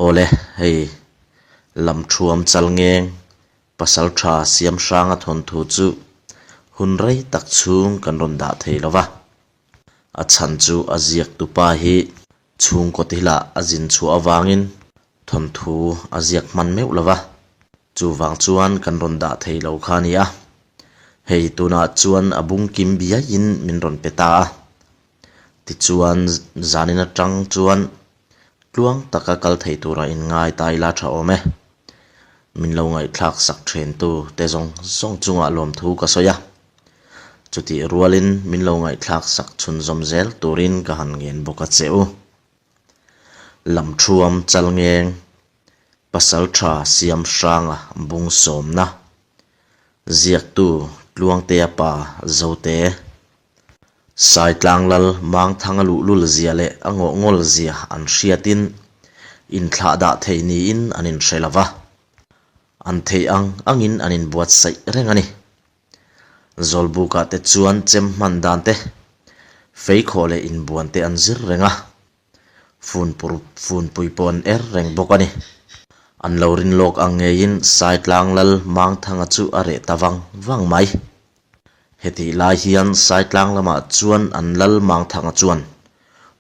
Awle, hei Lamthuam Chalngeng Pasaltha Siamhranga thawnthu chu hun rei tak chhung kan rawn dah thei lo va. A chhan chu a ziaktupa hi chhungkaw thilah a zin chhuah avangin thawnthu a ziak hman meuh lo va, chuvang chuan kan rawn dah thei lo kha a ni a. Hei tunah chuan a bung kim biaiin min rawn pe ta a. Tichuan zanin atang chuan tluang taka kal thei tura inngai ta ila tha awm e. Min lo ngaihthlak sak thentu te zawng zawng chungah lawmthu ka sawi a. Chutih rualin min lo ngaihthlak sak chhunzawm zel turin ka han ngen bawk a che u. Lamthuam Chalngeng, Pasaltha Siamhranga bung sawmna, Ziaktu Tluangtea pa Zote, Saitlang Lal Mangthanga luhlul zia leh a ngawhngawl zia an hriatin inthlah dah thei niin an inhre lo va, an theih ang angin an inbuatsaih reng a ni. Zawlbukah te chuan chem hman dan te, feikhawh leh inbuan te an zir reng a, funpur funpui pawh an er reng bawk a ni. An lo rin lawk ang ngeiin Saitlang Lal Mangthanga chu a reh ta vang vang mai. Hetih lai hian Saitlang lamah chuan an Lal Mangthanga chuan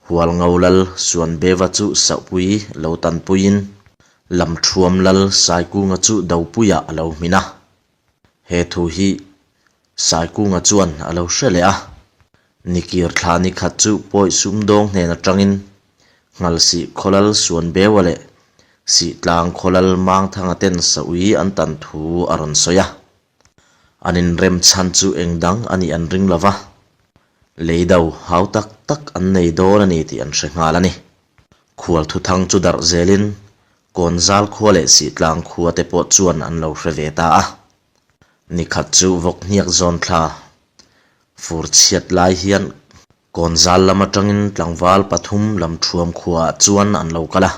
Hualngo Lal Suanbeva chu Sauhpui lo tanpuiin Lamthuam Lal Saikunga chu Dopuiah a lo hmin a. He thu hi Saikunga chuan a lo hre leh a, Nikir thla ni khat chu pawi sumdawng hnen atangin Nghalsih khawlal Suanbeua leh Sihtlang khawlal Mangthanga ten Saui an tan thu a rawn sawi a. An inrem chhan chu eng dang a nih an ring lo va, lei do hau tak tak an nei dawn a ni tih an hre nghal a ni. Khual thuthang chu darh zelin Kawnzal khua leh Sihtlang khua te pawh chuan an lo hre ve ta a. Nikhat chu vawk hniak zawn thla fur chhiat lai hian Kawnzal lam atangin tlangval pathum lamthuam khuaah chuan an lo kal a.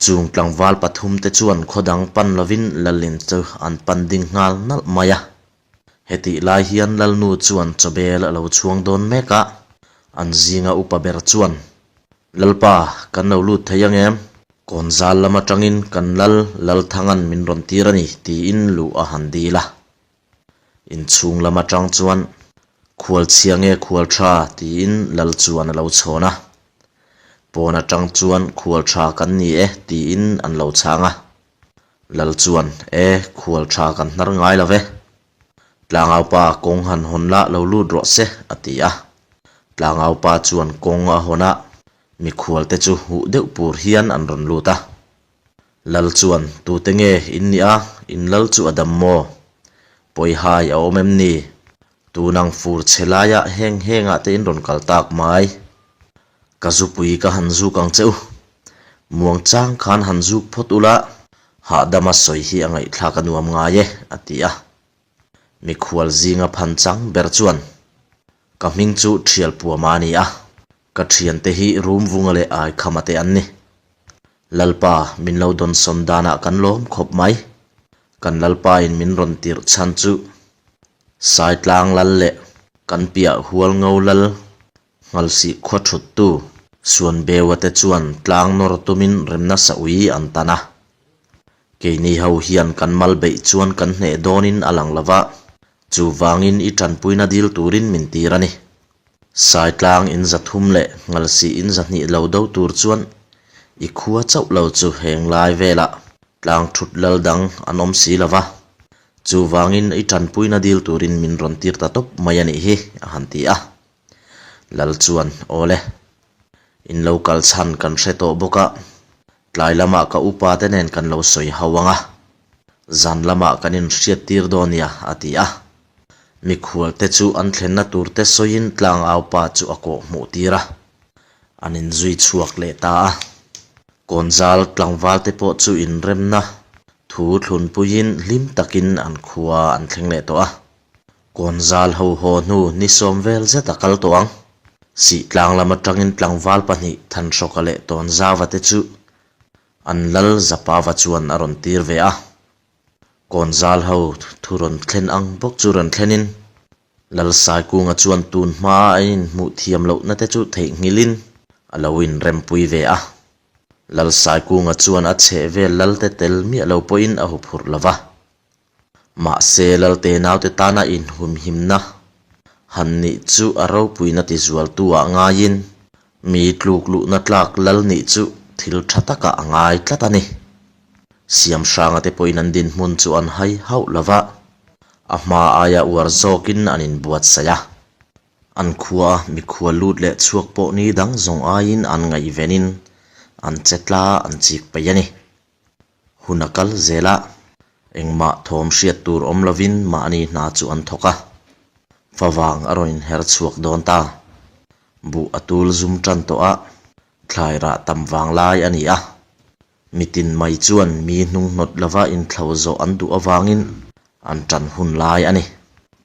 Chung tlangval pathum te chuan khaw dang pan lovin Lalin chu an pan ding nghal nalh mai a. Hetih lai hian Lalnu chuan chawbel a lo chhuang dawn mek a, an zinga upa ber chuan, Lalpa, kan lo lut thei ang em? Kawnzal lam atangin kan Lal Lalthanga'n min rawn tir a ni, tiin luh a han dil a. Inchhung lam atang chuan, Khual chhia nge khual tha? tiin Lal chuan a lo chhawn a. Pawn atang chuan, Khual tha kan ni e, tiin an lo chhang a. Lal chuan, E, khual tha kan hnar ngai lo ve. Tlangaupa kawng han hawn lah lo lut rawh se, a ti a. Tlangaupa chuan kawng a hawn a, mikhual te chu huh deuh pur hian an rawn lut a. Lal chuan, Tute nge in nih a, in lal chu a dam maw? Pawihai a awm em ni? Tunang fur chhe laiah heng hengah te in rawn kal tak mai. Ka zupui ka han zuk ang che u. Muang chang khan han zuk phawt ula, hahdama sawi hi a ngaihthlak a nuam ngai e, a ti a. Mikhual zinga phan chang ber chuan, Ka hming chu Thialpuama a ni a, ka thiante hi Rumvunga leh Aikhama te an ni. Lalpa, min lo dawnsawn danah kan lawm khawp mai. Kan Lalpain min rawn tirh chhan chu Saitlang Lal leh kan piah Hualngo Lal Nghalsih khua thuttu Suanbeua te chuan tlang nawr tumin remna sa ui an tan a. Keini ho hian kan mal beih chuan kan hneh dawnin a lang lo va, chuvangin i tanpuina dil turin min tir a ni. Saitlang in 300 leh Nghalsih in 200 lo do tur chuan i khua chauh lo chu heng lai velah tlang thut lal dang an awm si lo va, chuvangin i tanpuina dil turin min rawn tir ta tawp mai a nih hi, a han ti a. Lal chuan, Awle, in lo kal chhan kan hre tawh bawk a, tlai lamah ka upa te nen kan lo sawi ho ang a, zan lamah kan inhriat tir dawn nia, a ti a. Mikhual te chu an thlenna tur te sawiin tlangau pa chu a kawh hmuh tir a, an inzui chhuak leh ta a. Kawnzal tlangval te pawh chu inremna thu thlunpuiin hlim takin an khua an thleng leh tawh a. Kawnzal ho haw hnu ni sawm vel zet a kal tawh ang. Sihtlang lam atangin tlangval pahnih Thanhrawka leh Tawnzava te chu an lal Zapava chuan a rawn tir ve a. Kawnzal ho thu rawn thlen ang bawk chu rawn thlenin Lal Saikunga chuan tun hmaa a inhmuh thiam lohna te chu theihnghilhin a lo inrempui ve a. Lalsaikunga chuan a chhehvel Lalte tel miah lo pawhin a huphurh lo va. Mahse, Lalte naute tana inhumhimna han nih chu a ropuina tizualtu ah ngaiin mi tluk luhna tlak Lal nih chu thil tha takah a ngai tlat a ni. Siamhranga te pawhin an dinhmun chu an hai hauh lo va, a hma aia uar zawkin an inbuatsaih a. An khua mikhua lut leh chhuak pawh ni dang zawng aiin an ngaihvenin an che tla an chik peih a ni. Hun a kal zel a, engmah thawm hriat tur awm lovin mahni hna chu an thawk a. Favang a rawn inher chhuak dawn ta. Buh a tul zum tan tawh a, thlai rah tam vang lai a ni a. Mitin mai chuan mi hnung hnawt lova inthlo zawh an duh avangin an tan hun lai a ni.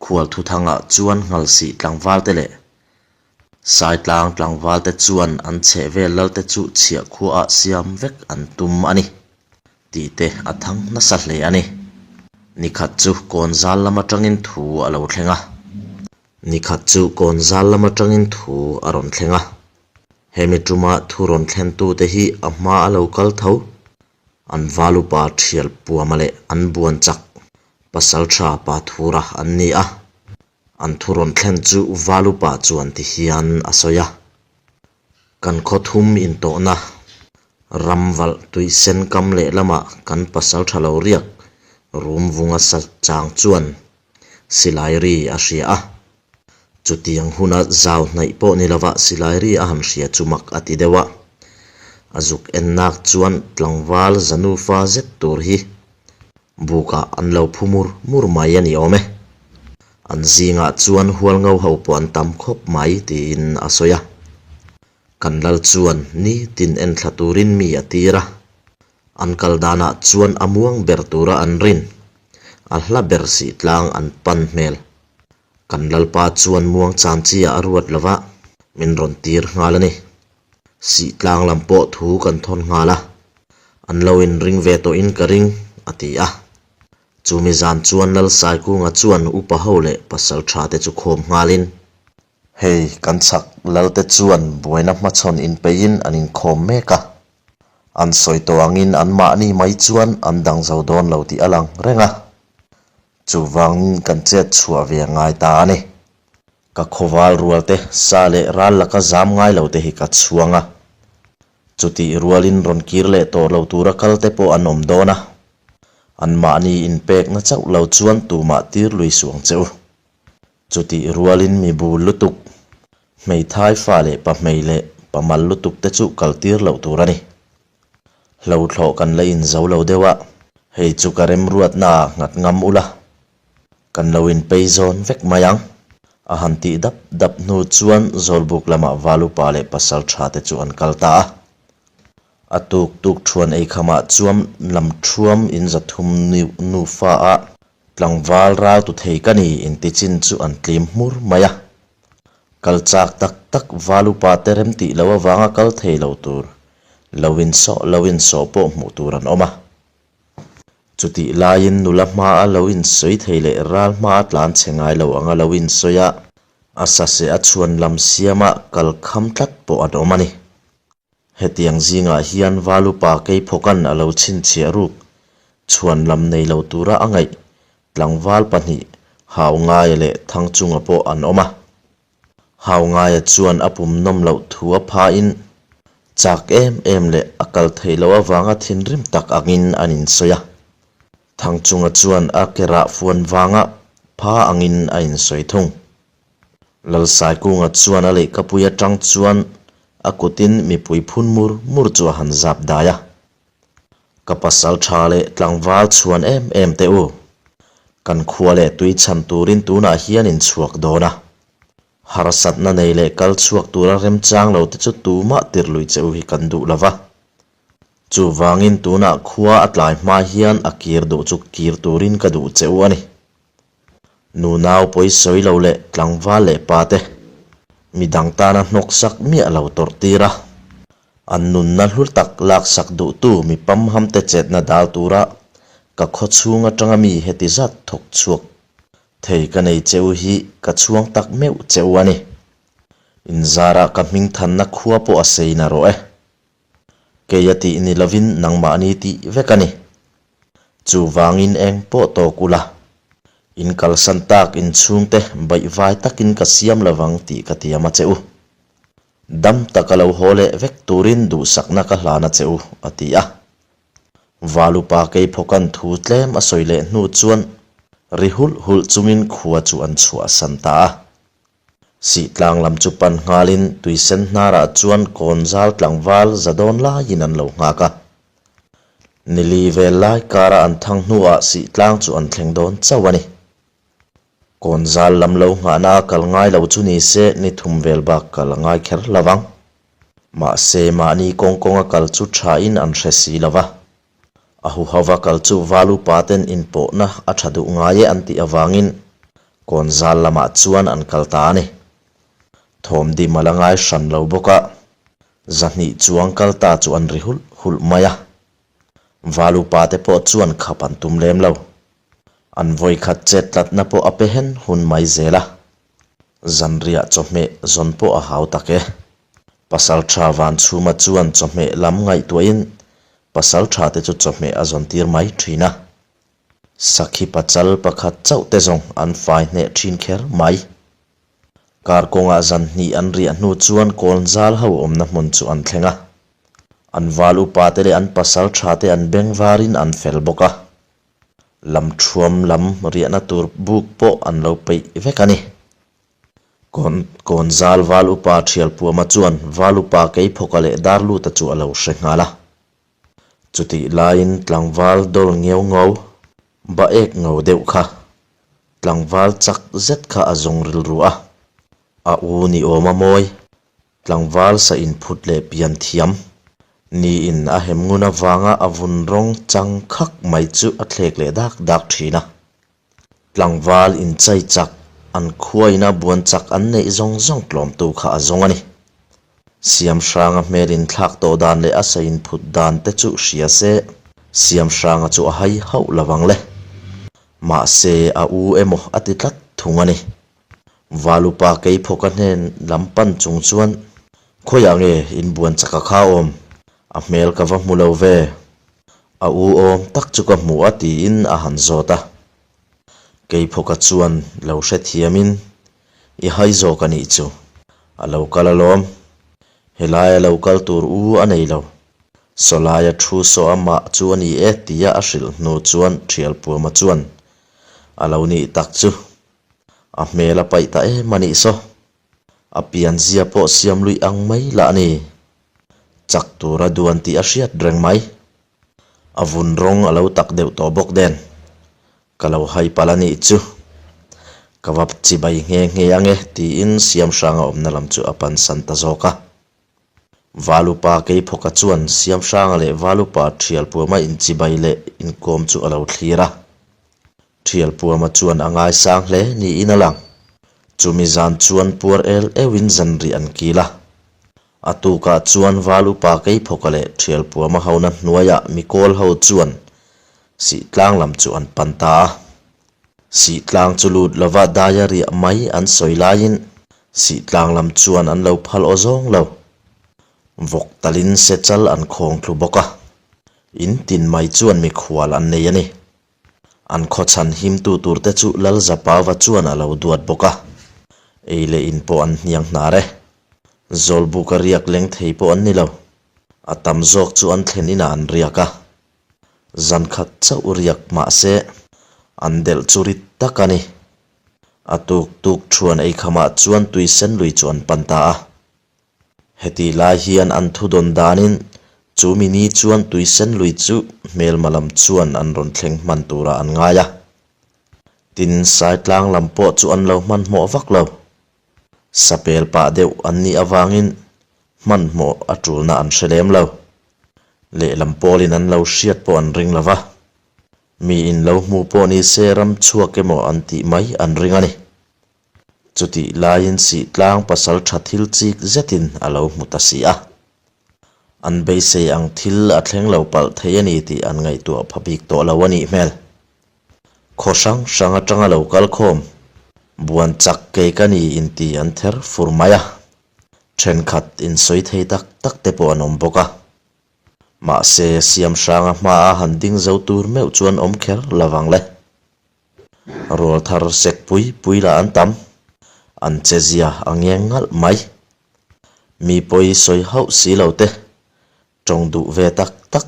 Khual thuthangah chuan Nghalsih tlangvalte leh Saitlang tlangvalte chuan an chhehvel lalte chu chhiah khuaah siam vek an tum a ni tih te a thang nasa hle a ni. Nikhat chu kawnzal lam atangin thu a lo thleng a. Nikhat chu kawnzal lam atangin thu a rawn thleng a. Hemi tuma thu rawn thlentute hi a hma a lo kal tho. An valupa thial puama leh an buan chak pasaltha Pathura an ni a. An thu rawn thlen chu valupa chuan ti hian a sawi a. Kan khawthum intawhna ram valh tuisen kam lehlamah kan pasaltha lo riak rum vunga sa chang chuan silai ri a hria a. Chutiang huna zau hnaih pawh ni lova silai ri a han hria chu mak a ti deuh a. A zuk en nak chuan tlangval zanufa zet tur hi bukah an lo phu mur mur mai a ni awm e. An zingah chuan hual ngo ho pawh an tam khawp mai tiin a sawi a. Kan lal chuan nitin enthla turin mi a tir a. An kal danah chuan a muang ber tura an rin. A hla ber sih tlang an pan hmel. Kan lalpa chuan muang chan chi ah a ruat lo va, min rawn tir nghal a ni. Sih tlang lam pawh thu kan thawn nghal a, an lo inring ve tawhin ka ring, a ti a. Chumi zan chuan Lalsaikunga chuan upa ho leh pasal tha te chu khawm nghalin, Hei, kan chhak lalte chuan buaina hmachhawn inpeihin an inkhawm mek a. An sawi tawh angin anmahni mai chuan an dang zo dawn lo tih a lang reng a. Chuvangin kan chet chhuah ve a ngai ta a ni. Ka khawval rualte sa leh ral laka zam ngai lo te hi ka chhuang a. Chutih rualin rawn kir leh tawh lo tura kal te pawh an awm dawn a. Anmahni inpekna chauh lo chuan tumah tir lui suh ang che u. Chutih rualin mi bul lutuk, hmeithai fa leh pahmei leh pamal lutuk te chu kal tir loh tur a ni. Hlothlawh kan la inzo lo deuh a, hei chu ka remruatna ah nghat ngam ula, kan lo inpei zawn vek mai ang. A han tih dap dap hnu chuan Zawlbuk lamah Valupa leh pasal tha te chu an kal ta a. A tuk tuk thuan eikhamah chuan lam thuam in 300 nufa ah Tlangval ral tu thei ka ni inti chin chu an tlim hmur mai a. Kal chak tak tak val upa te rem tih loh avanga kal thei lo tur lo insawh lo insawh pawh hmuh tur an awm a. Chutih laiin nula hmaa lo insawi thei leh ral hmaa tlan chhe ngai lo anga lo insawi a, a saseh a chhuan lam siama kal kham tlat pawh an awm a ni. Hetiang zingah hian Valupa Keiphawka'n a lo chhinchhiah ruk chhuan lam nei lo tura a ngaih tlangval pahnih Haungaia leh Thangchunga pawh an awm a. Haungaia chuan a pum nawm loh thu a phain chak em em leh a kal theih loh avanga thinrim tak angin an insawi a. Thangchunga chuan a ke rah fuan vanga pha angin a insawi thung. Lalsaikunga chuan a lehkapui atang chuan a kutin mipui phun mur mur chu a han zap dai a. Ka pasal tha leh tlangval chhuan em em teh u. Kan khua leh tui chhan turin tunah hian in chhuak dawn a. Harsatna nei leh kal chhuak tura remchang lo te chu tumah tirhlui che u hi kan duh lo va. Chuvangin tunah khua a tlai hma hian a kir duh chu kir turin ka duh che u a ni. Nunau pawi sawi lo leh tlangval leh pa te midang tana hnawk sak miah lo tawrh tir a, an nunna hlu tak laksak duhtu mi pamham te chetna dal tura ka khaw chhung atanga mi heti zat thawk chhuak thei ka nei che u hi ka chhuang tak meuh che u a ni. Inzarah ka hmingthanna khua pawh a sei na rawh e. Keia tih ni lovin nangmahni tih vek a ni. Chuvangin eng pawh tawk ula, in kalsan tak inchhungte baihvai takin ka siam lovang tih ka tiam a che u. Dam taka lo haw leh vek turin duhsakna ka hlan a che u, a ti a. Valupa Keiphawka'n thu tlem a sawi leh hnu chuan ri hulh hulh chungin khua chu an chhuahsan ta a. Sihtlang lam chu pan nghalin tuisen hnarah chuan kawn zal tlangval za dawn laiin an lo nghak a. Nili vel lai kara an thang hnuah Sihtlang chu an thleng dawn chauh a ni. Kawn zal lam lo nghahna a kal ngai lo chu ni se ni thum vel bak kal a ngai kher lo vang. Mahse mahni kawng kawnga kal chu thain an hre si lo va. A huhova kal chu val upa ten inpawhna a tha duh ngai e an tih avangin kawn zal lamah chuan an kal ta a ni. Thawm dim a la ngai hran lo bawk a, zahnih chuang kal ta chu an ri hulh hulh mai a. Val upa te pawh chuan khap an tum lem lo. An vawikhat chet tlatna pawh a pe hen hun mai zel a. Zanriah chawhmeh zawn pawh a hau tak e. Pasaltha Vanchhuma chuan chawhmeh lam ngaihtuahin pasaltha te chu chawhmeh a zawn tir mai thin a. Sakhi pachal pakhat chauh te zawng an fai hneh thin kher mai. Kar kawngah zan hnih an riah hnu chuan kawnzal ho awmna hmun chu an thleng a. An val upa te leh an pasaltha te an beng varin an fel bawk a. Lam thuam lam riahna tur buk pawh an lo peih vek a ni. Kawn Kawnzal Val Upa Thialpuama chuan Val Upa Keiphawka leh Darluta chu a lo hre nghal a. Chutih laiin tlangval dawl ngeu ngau, ba ek ngau deuh kha, tlangval chak zet kha a zawng rilru a. A u ni awm a mawi, Tlangval sa inphut leh pian thiam niin a hem ngun avanga a vun rawng chang khak mai chu a thlek leh dak dak thin a. Tlangval inchai chak, an khuaina buan chak an neih zawng zawng tlawmtu kha a zawng a ni. Siamhranga hmel inthlak tawh dan leh a sa inphut dan te chu hria se, Siamhranga chu a hai hauh lo ang le. Mahse, a u emaw a ti tlat thung a ni. Valupa Keiphawka hnen lam pan chung chuan, Khawiah nge inbuan chaka kha awm? A hmel ka va hmu lo ve. A u awm tak chu ka hmu a tiin a han zawt a. Keiphawka chuan lo hrethiamin, I hai zawk a nih chu. A lo kal alawm. Helaia lo kal tur u a nei lo. Sawlaia thu saw amah chu a ni e tia a hrilh hnu chuan Thialpuama chuan a lo nih tak chu. A hmel a paih ta em a nih saw. A pianzia pawh siam luih ang mai lah a ni. Chak tura duan tih a hriat reng mai. A vun rawng a lo tak deuh tawh bawk den. Ka lo hai palh a nih chu. Ka va chibai nghe nghe ang e tiin Siamhranga awmna lam chu a pansan ta zawk a. Valupa Keiphawka chuan Siamhranga leh Valupa Thialpuama inchibai leh inkawm chu a lo thlir a. Thialpuama chuan a ngaisang hle niin a lang. Chumi zan chuan puar el euhin zanrih an kil a. A tukah chuan Valupa Keiphawka leh Thialpuama hona hnuaiah mikawl ho chuan Sihtlang lam chu an pan ta a. Sihtlang chu lut lova daia riah mai an sawi laiin Sihtlang lam chuan an lo phal aw zawng lo. Vawk talin se chal an khawng thlu bawk a. In tin mai chuan mikhual an nei a ni. An khawchhan himtu turte chu Lalzapava chuan a lo duat bawk a. Ei leh in pawh an hniang hnar e. Zawlbuka riak leng thei pawh an ni lo. A tam zawk chu an thlen inah an riak a. Zan khat chauh riak mah se, an delh chu rit tak a ni. A tuk tuk thuan ei khamah chuan tui sen lui chu an pan ta a. Heti lai hian an thu dawn danin chu mi ni chuan tui sen lui chu hmelma lam chuan an rawn thleng hman turah an ngai a. Tin, Saitlang lam pawh chu an lo hmanhmawh vak lo. Sapel pah deuh an nih avangin hmanhmawh a tulna an hre lem lo. Lehlam pawlin an lo hriat pawh an ring lo va, miin lo hmu pawh ni se ram chhuak emaw an tih mai an ring a ni. Chutih laiin Sihtlang pasal tha thil chik zetin a lo hmu ta si a. An beisei ang thil a thleng lo palh thei a ni tih an ngaihtuah pha bik tawh lo a nih hmel. Khaw hrang hrang atanga lo kal khawm, buan chak kei ka ni inti an ther fur mai a, thenkhat insawi thei tak tak te pawh an awm bawk a. Mahse, Siamhranga hmaa han ding zo tur meuh chuan awm kher lovang le. Rual thar sek pui pui lah an tam. An che zia a ngeng ngalh mai. Mi pawi sawi hauh si lo te, tawng duh ve tak tak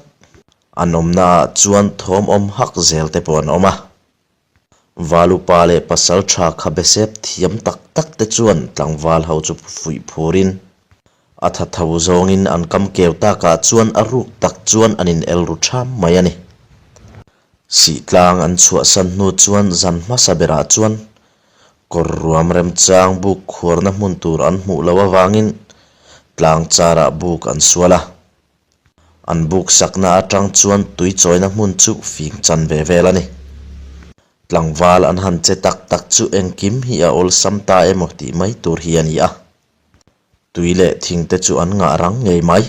an awmna ah chuan thawm awm hak zel te pawh an awm a. Valupa leh pasal tha khabe sep thiam tak tak te chuan tlangval ho chu fuih phurin a tha tho zawngin an kam keu takah chuan a ruk tak chuan an in el ru tham mai a ni. Sihtlang an chhuahsan hnu chuan zan hmasa berah chuan kawr ruam remchang buk khuarna hmun tur an hmuh loh avangin tlang charah buk an sual a. An buk sakna atang chuan tui chawina hmun chu fing chan ve vel a ni. Tlangval an han che tak tak chu engkim hi a awlsam ta emaw tih mai tur hi a ni a. Tui leh thing te chu an ngah rang ngei mai.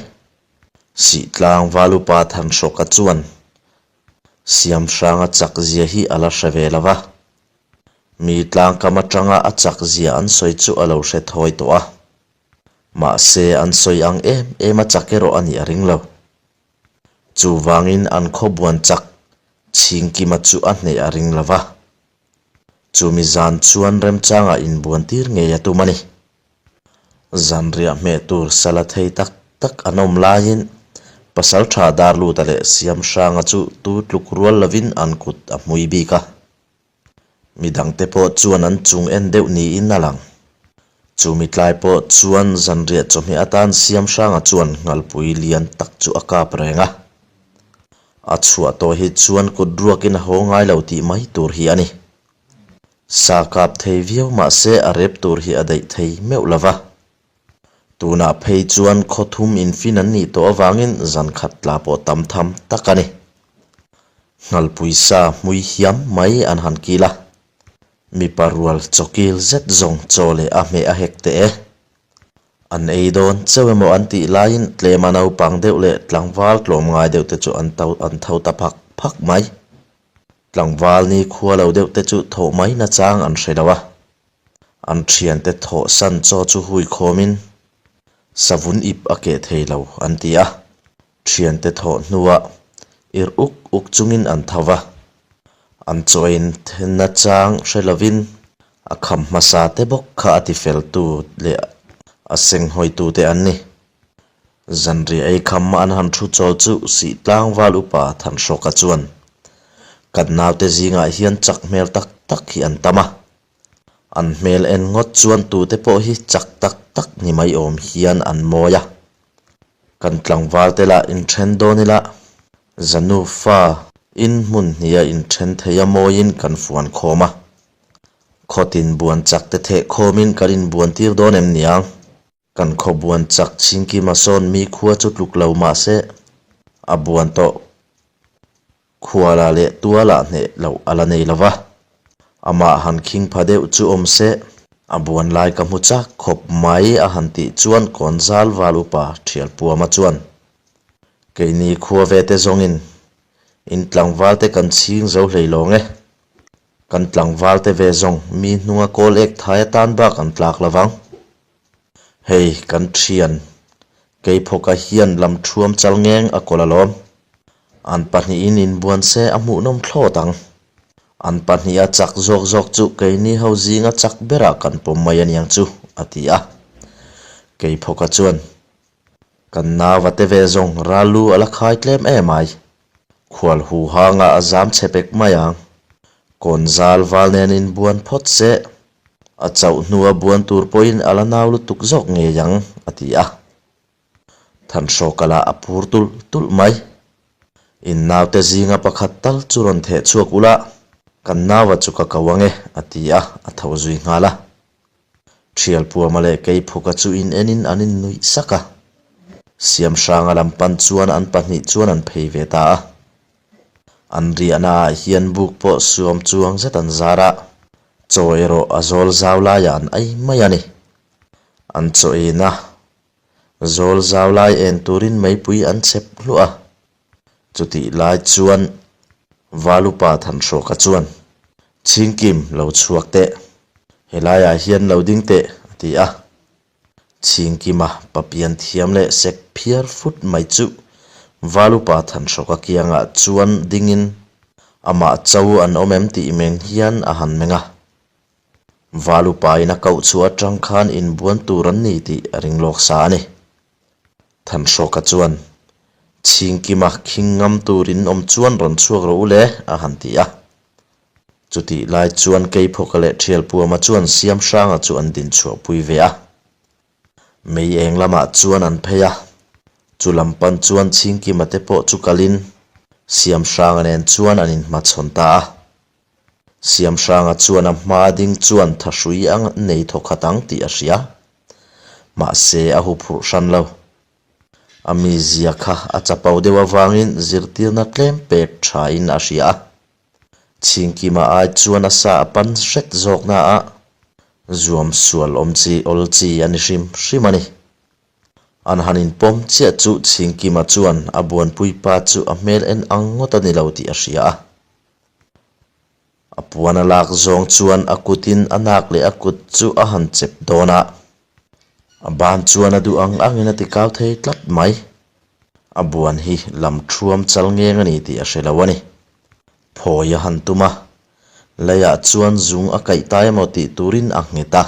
Sihtlang Valupa Thanhrawka chuan Siamhranga chak zia hi a la hre ve lo va. Mi tlangkam atanga a chak zia an sawi chu a lo hre thawi tawh a. Mahse an sawi ang em em a chak erawh a nih a ring lo. Chuvangin an khawbuan chak Chhingkima chu a hneh a ring lo va. Chumi zan chuan remchangah inbuan tir ngei a tum a ni. Zanriah hmeh tur sala thei tak tak an awm laiin Pasaltha Darluta leh Siamhranga chu tu tluk rual lovin an kut a hmui bik a. Midangte pawh chuan an chung en deuh niin a lang. Chumi tlai pawh chuan zanriah chawhmeh atan Siamhranga chuan nghalpui lian tak chu a kap reng a. A chhuah tawh hi chuan kut ruakin a haw ngai lo tih mai tur hi a ni. Sa kap thei viau mah se a rep tur hi a daih thei meuh lo va. Tunah phei chuan khaw thum infin an nih tawh avangin zan khat tla pawh tam tham tak a ni. Nghalpui sa hmui hiam mai an han kil a. Mipa rual chawkil zet zawng chaw leh a hmeh a hek teh e. An ei dawn cheu emaw an tih laiin tlema naupang deuh leh tlangval tlawm ngai deuh te chu an to an tho ta phak phak mai. Tlangval ni khua lo deuh te chu thawh mai nachang an hre lo a. An thiante thawh san chaw chu hui khawmin savun ip a keh thei lo an ti a. Thiante thawh hnuah ir uk uk chungin an tho va, an chawiin thenna chang hre lovin a kham hmasa te bawk kha a tifeltu leh a senghawitu te an ni. Zanriah ei kham an han thu chawl chu Sihtlang val upa Thanhrawka chuan, Kan naute zingah hian chak hmel tak tak hi an tam a, an hmel en ngawt chuan tute pawh hi chak tak tak ni mai awm hian an mawi a. Kan tlangval te lah inthen dawn ila, Zanu fa in hmun hnih a inthen thei a mawiin kan fuan khawm a. Khawtin buan chak te theh khawmin kan inbuan tir dawn em niang? Kan khaw buan chak chhingkima sawn mi khua chu tluk lo mahse a buan tawh. Khuala leh tuala hneh loh a la nei lo va, amah han khing pha deuh chu awm se, a buan lai ka hmu chak khawp mai a han tih chuan Kawnzal val upa Thialpuama chuan, Keini khua ve te zawngin in tlangval te kan chhing zo hlei lawng e. Kan tlangval te ve zawng mi hnunga kawl ek thai atan bak an tlak lo vang. Hei kan thian, Keiphawka hian lam thuam chal ngeng a kawl alawm. An pahnihin inbuan se a hmuhnawm thlawt ang. An pahniha chak zawk zawk chu keini ho zinga chak berah kan pawm mai aniang chu, a ti a. Keiphawka chuan, Kan nauva te ve zawng ral lu a la khai tlem em ai. Khual hu hangah a zam chhe pek mai ang. Kawn zal val nen inbuan phawt se, a chauh hnua buan tur pawhin a la nau lutuk zawk ngei ang, a ti a. Thanhrawka lah a phur tulh tulh mai. In naute zinga pakhat tal chu rawn theh chhuak ula, kan naua chu ka ko ang e, a ti a, a tho zui nghal a. Thialpuama leh Keiphuka chu in enin an innuih sak a. Siamhranga lam pan chuan an pahnih chuan an phei ve ta a. An riahna ah hian buk pawh suam chuang zet an zar a, chaw erawh a zawl zau laiah an ei mai a ni. An chaw eina zawl zau lai en turin meipui an chep hluah a. Chutih lai chuan Valupa Thanhrawka chuan, Chhingkim, lo chhuak teh. Helaiah hian lo ding teh, a ti a. Chhingkima papian thiam leh sek phiar fut mai chu. Valupa Thanhrawka kiangah chuan dingin amah cho an awm em tih meng hian a han meng a. Valupain a koh chhuah atang khan inbuan tur an ni tih a ring lawk sa a ni. Thanhrawka chuan, Chhingkima khing ngam turin awm chuan rawn chhuak rawh u le, a han ti a. Chutih lai chuan Keiphawka leh Thialpuama chuan Siamhranga chu an din chhuahpui ve a. Mei eng lamah chuan an phei a, chu lam pan chuan Chhingkima te pawh chu kalin Siamhranga nen chuan an inhmachhawn ta a. Siamhranga chuan a hma ding chuan thahrui a nei thawkhat ang tih a hria. Mahse a huphurh hran lo. A mizia kha a chapo deuh avangin zirtirna tlem pek thain a hria a. Chhingkima ai chuan a sa a pan hret zawk na a, zuam sual awm chi awl chi a ni hrim hrim a ni. An han inpawm chiah chu Chhingkima chuan a buanpui pa chu a hmel en ang ngawt a ni lo tih a hria a. A puan a lak zawng chuan a kutin a nak leh a kut chu a han chep dawn a, a ban chuan a duh ang angin a ti kau thei tlat mai. A buan hi lam thuam chal ngeng a ni tih a hre lo a ni. Phawi a han tum a, leiah chuan zung a kaih tai emaw tih turin a nghet a.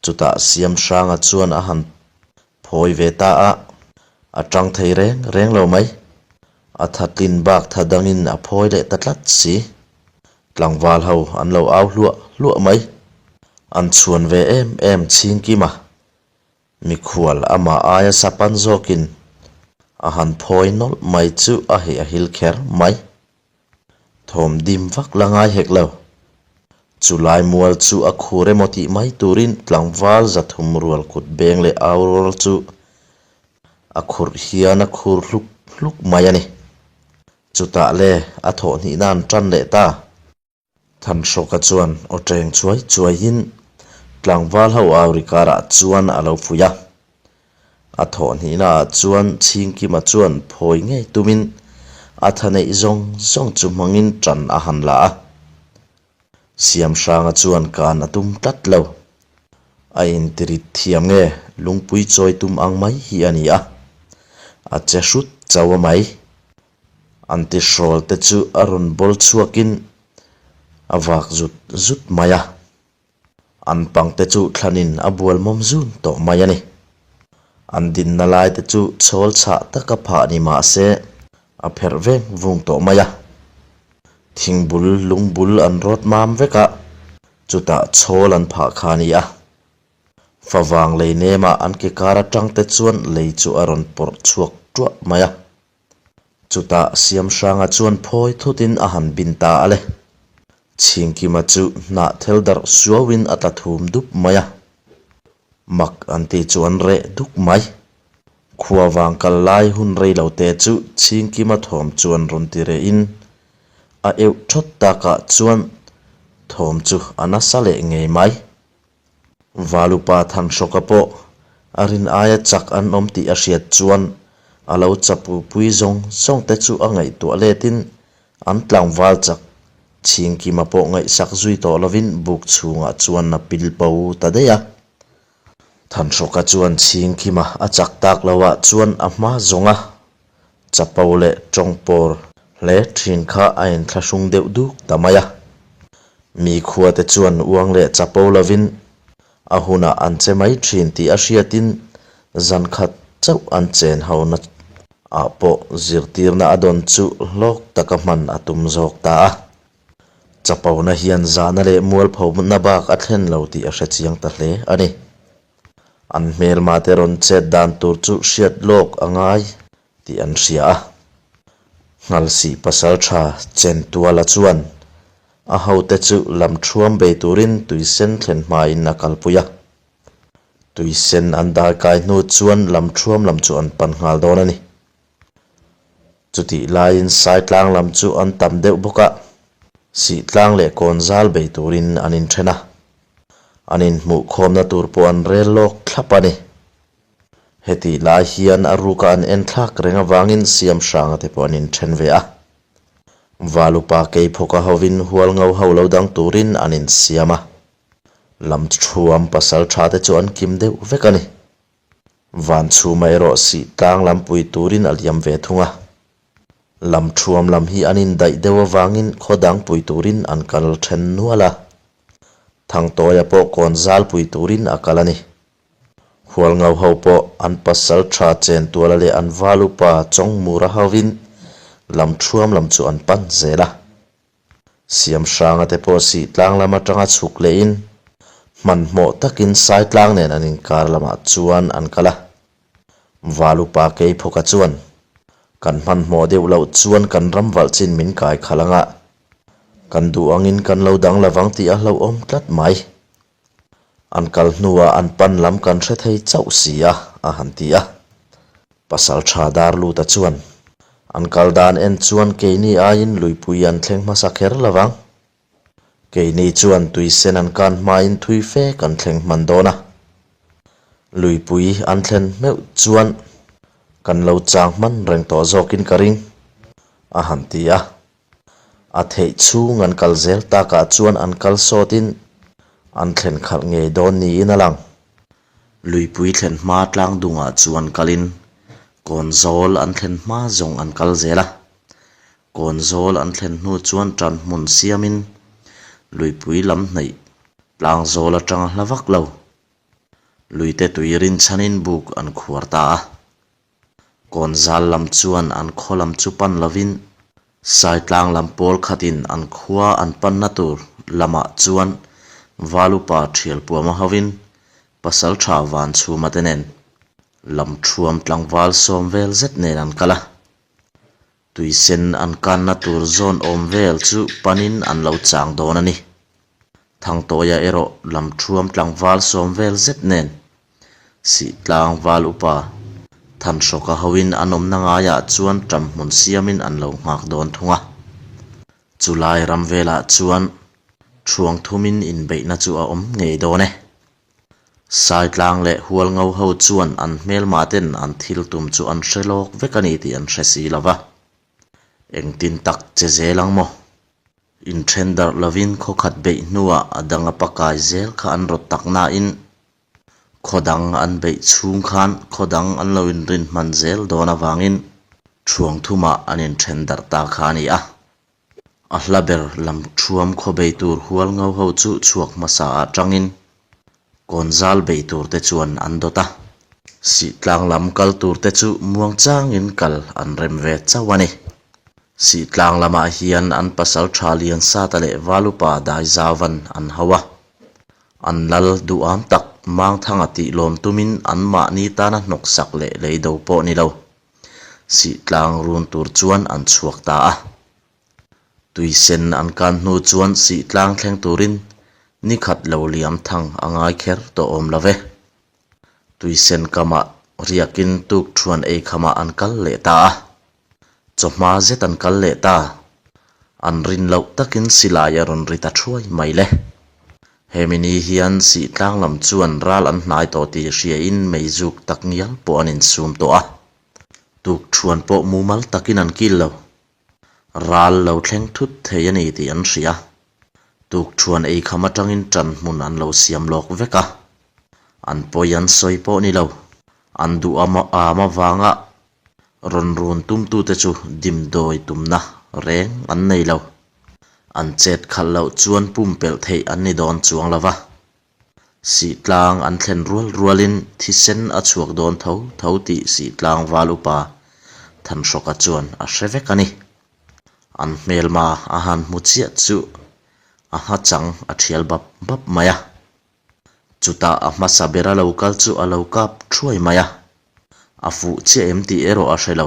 Chutah Siamhranga chuan a han phawi ve ta a, a tang thei reng reng lo mai. A thatlin bak tha dangin a phawi leh ta tlat si. Tlangval ho an lo au hluah hluah mai. An chhuan ve em em chhingkim a, Mikhual amah aia sapan zawkin a han phawi nawlh mai chu a heh a hil kher mai. Thawm dim vak la ngai hek lo. Chu lai mual chu a khur emaw tih mai turin tlangval 300 rual kut beng leh au rual chu a khurh hian a khur hluk hluk mai a ni. Chutah le a thawh hnihna an tan leh ta. Thanhrawka chuan aw teng chuai chuaiin tlangval ho au ri karah chuan a lo fuih a. A thawh hnihnaah chuan Chhingkima chuan phawi ngei tumin a tha neih zawng zawng chu hmangin tan a han la a. Siamhranga chuan kan a tum tlat lo. A intirit thiam nge lungpui chawi tum ang mai hi a ni a. A che hrut chauh a mai. An tihrawl te chu a rawn bawl chhuakin a vak zut zut mai a, an pang te chu thlanin a bual mawm zun tawh mai a ni. An dinna lai te chu chhawl chhah taka phah ni mah se a pherh veng vung tawh mai a. Thingbul lungbul an rawt mam vek a, chutah chhawl an phah kha a ni a. Favang lei nemah an ke kar atang te chuan lei chu a rawn pawrh chhuak tuah mai a. Chutah Siamhranga chuan phawi thutin a han bin ta a le. Chhingkima chu hnah thel darh suauin a tla thum dup mai a. Mak an ti chu an reh duk mai. Khua vang kal lai hun rei lo te chu Chhingkima thawm chuan rawn ti rehin a euh thawt takah chuan thawm chu a nasa leh ngei mai. Valupa Thanhrawka pawh a rin aia chak an awm tih a hriat chuan a lo chapupui zawng zawng te chu a ngaihtuah letin an tlangval chak Chhingkima pawh ngaihsak zui tawh lovin buk chhungah chuan a pil bo ta daih a. Thanhrawka chuan Chhingkima a chak tak loah chuan a hma zawng a Chapo leh tawngpawr hle thin kha a inthlahrung deuh duk ta mai a. Mi khuate chuan uang leh chapo lovin a hunah an che mai thin tih a hriatin zan khat chauh an chen hona ah pawh zirtirna a dawn chu hlawk taka hman a tum zawk ta a. Chapona hian zahna leh mualphona bak a thlen lo tih a hrechiang ta hle a ni. An hmelma te rawn chet dan tur chu hriat lawk a ngai tih an hria a. Nghalsih pasal tha Chentuala chuan a hote chu lam thuam bei turin tuisen thlen hmain a kalpui a. Tuisen an darkai hnu chuan lam thuam lam chu an pan nghal dawn a ni. Chutih laiin Saitlang lam chu an tam deuh bawk a, Sihtlang leh Kawnzal bei turin an inthen a. An inhmuhkhawmna tur pawh an rel lawk thlap a ni. Hetih lai hian a ruka an en thlak reng avangin Siamhranga te pawh an inthen ve a. Valupa Keiphawka hovin Hualngo ho lo dang turin an insiam a. Lamthuam pasal tha te chu an kim deuh vek a ni. Vanchhuma erawh sih tlang lam pui turin a liam ve thung a. Lam thuam lam hi an indaih deuh avangin khaw dang pui turin an kal then nual a. Thangtawia pawh kawn zal pui turin a kal a ni. Hualngau ho pawh an pasal tha chen tuala leh an val upa Chawngmura hovin lam thuam lam chu an pan zel a. Siamhranga te pawh sih tlang lam atanga chhuk lehin hmanhmawh takin Saitlang nen an inkar lamah chuan an kal a. Val upa Keiphawka chuan, Kan hmanhmawh deuh loh chuan kan ram valh chin min kai khalh anga kan duh angin kan lo dang lovang tih a hlauhawm tlat mai. An kal hnuah an pan lam kan hre thei chauh si a, a han ti a. Pasal tha dar luta chuan, An kal dan en chuan keini aiin luipui an thleng hmasa kher lo vang. Keini chuan tui sen an kan hmain thui fe kan thleng hman dawn a. Luipui an thlen hmeuh chuan kan lo chang hman reng tawh zawkin ka ring, a han ti a. A theih chhung an kal zel takah chuan an kal sawtin an thlen khalh ngei dawn niin a lang. Luipui thlen hma tlang dungah chuan kalin kawn zawl an thlen hma zawng an kal zel a. Kawn zawl an thlen hnu chuan tan hmun siamin luipui lam hnaih tlang zawl atanga hla vak lo. Luite tui rinchhanin buk an khuar ta a. Kawn zal lam chuan an khaw lam chu pan lovin Saitlang lam pawl khatin an khua an panna tur lamah chuan Valupa Thialpuama hovin Pasaltha Vanchhuma te nen lam thuam tlangval sawm vel zet nen an kal a. Tuisen an kanna tur zawn awm vel chu panin an lo chang dawn a ni. Thangtawia erawh lam thuam tlangval sawm vel zet nen Sihtlang val upa Thanhrawka hoin an awmna ngaiah chuan ṭam hmun siamin an lo nghak dawn thung a. Chulai ram velah chuan ṭhuang thumin inbeihna chu a awm ngei dawn e. Saitlang leh Hualngo ho chuan an hmelmah ten an thil tum chu an hre lawk vek a ni tih an hre si lo va. Engtin tak che zel ang maw? Inthen darh lovin khaw khat beih hnuah a dang a pakai zel kha an rawt tak nain khaw dang an beih chhung khan khaw dang an lo inrin hman zel dawn avangin ṭhuang thumah an inthen darh ta kha a ni a. A hla ber lam ṭhuam khaw bei tur hual ngo ho chu chhuak hmasa ah tangin kawn zal bei tur te chuan an dawt a. Sihtlang lam kal tur te chu muang changin kal an rem ve chauh a ni. Sihtlang lamah hian an pasal tha Liansata leh Valupa Daizavan an hau a. An lal duham tak Mangthanga tih lawm tumin anmahni tana hnawksak leh leido pawh ni lo. Sihtlang run tur chuan an chhuak ta a. Tuisen an kan hnu chuan sihtlang thleng turin ni khat lo liam thang a ngai kher tawh awm lo ve. Tuisen kamah riakin tuk thuan ei khamah an kal leh ta a. Chawhma zet an kal leh ta. An rin loh takin silai a rawn ri ta thuai mai le. Hemi ni hian sihtlang lam chuan ral an hnai tawh tih hriain meizuk tak ngial pawh an insum tawh a. Tuk thuan pawh mumal takin an kil lo. Ral lo thleng thut thei a ni tih an hria. Tuk thuan ei kham atangin ṭan hmun an lo siam lawk vek a. An pawi an sawi pawh ni lo. An duh am avanga rawn run tumtute chu dimdawi tumna reng an nei lo. An chet khalh loh chuan pumpelh theih an ni dawn chuang lo va. Sihtlang an thlen rual rualin thisen a chhuak dawn tho tho tih Sihtlang val upa Thanhrawka chuan a hre vek a ni. An hmelma a han hmu chiah chu a nghachang a thial bap bap mai a. Chutah a hmasa bera lo kal chu a lo kap thuai mai a. A fuh chiah em tih erawh a hre lo.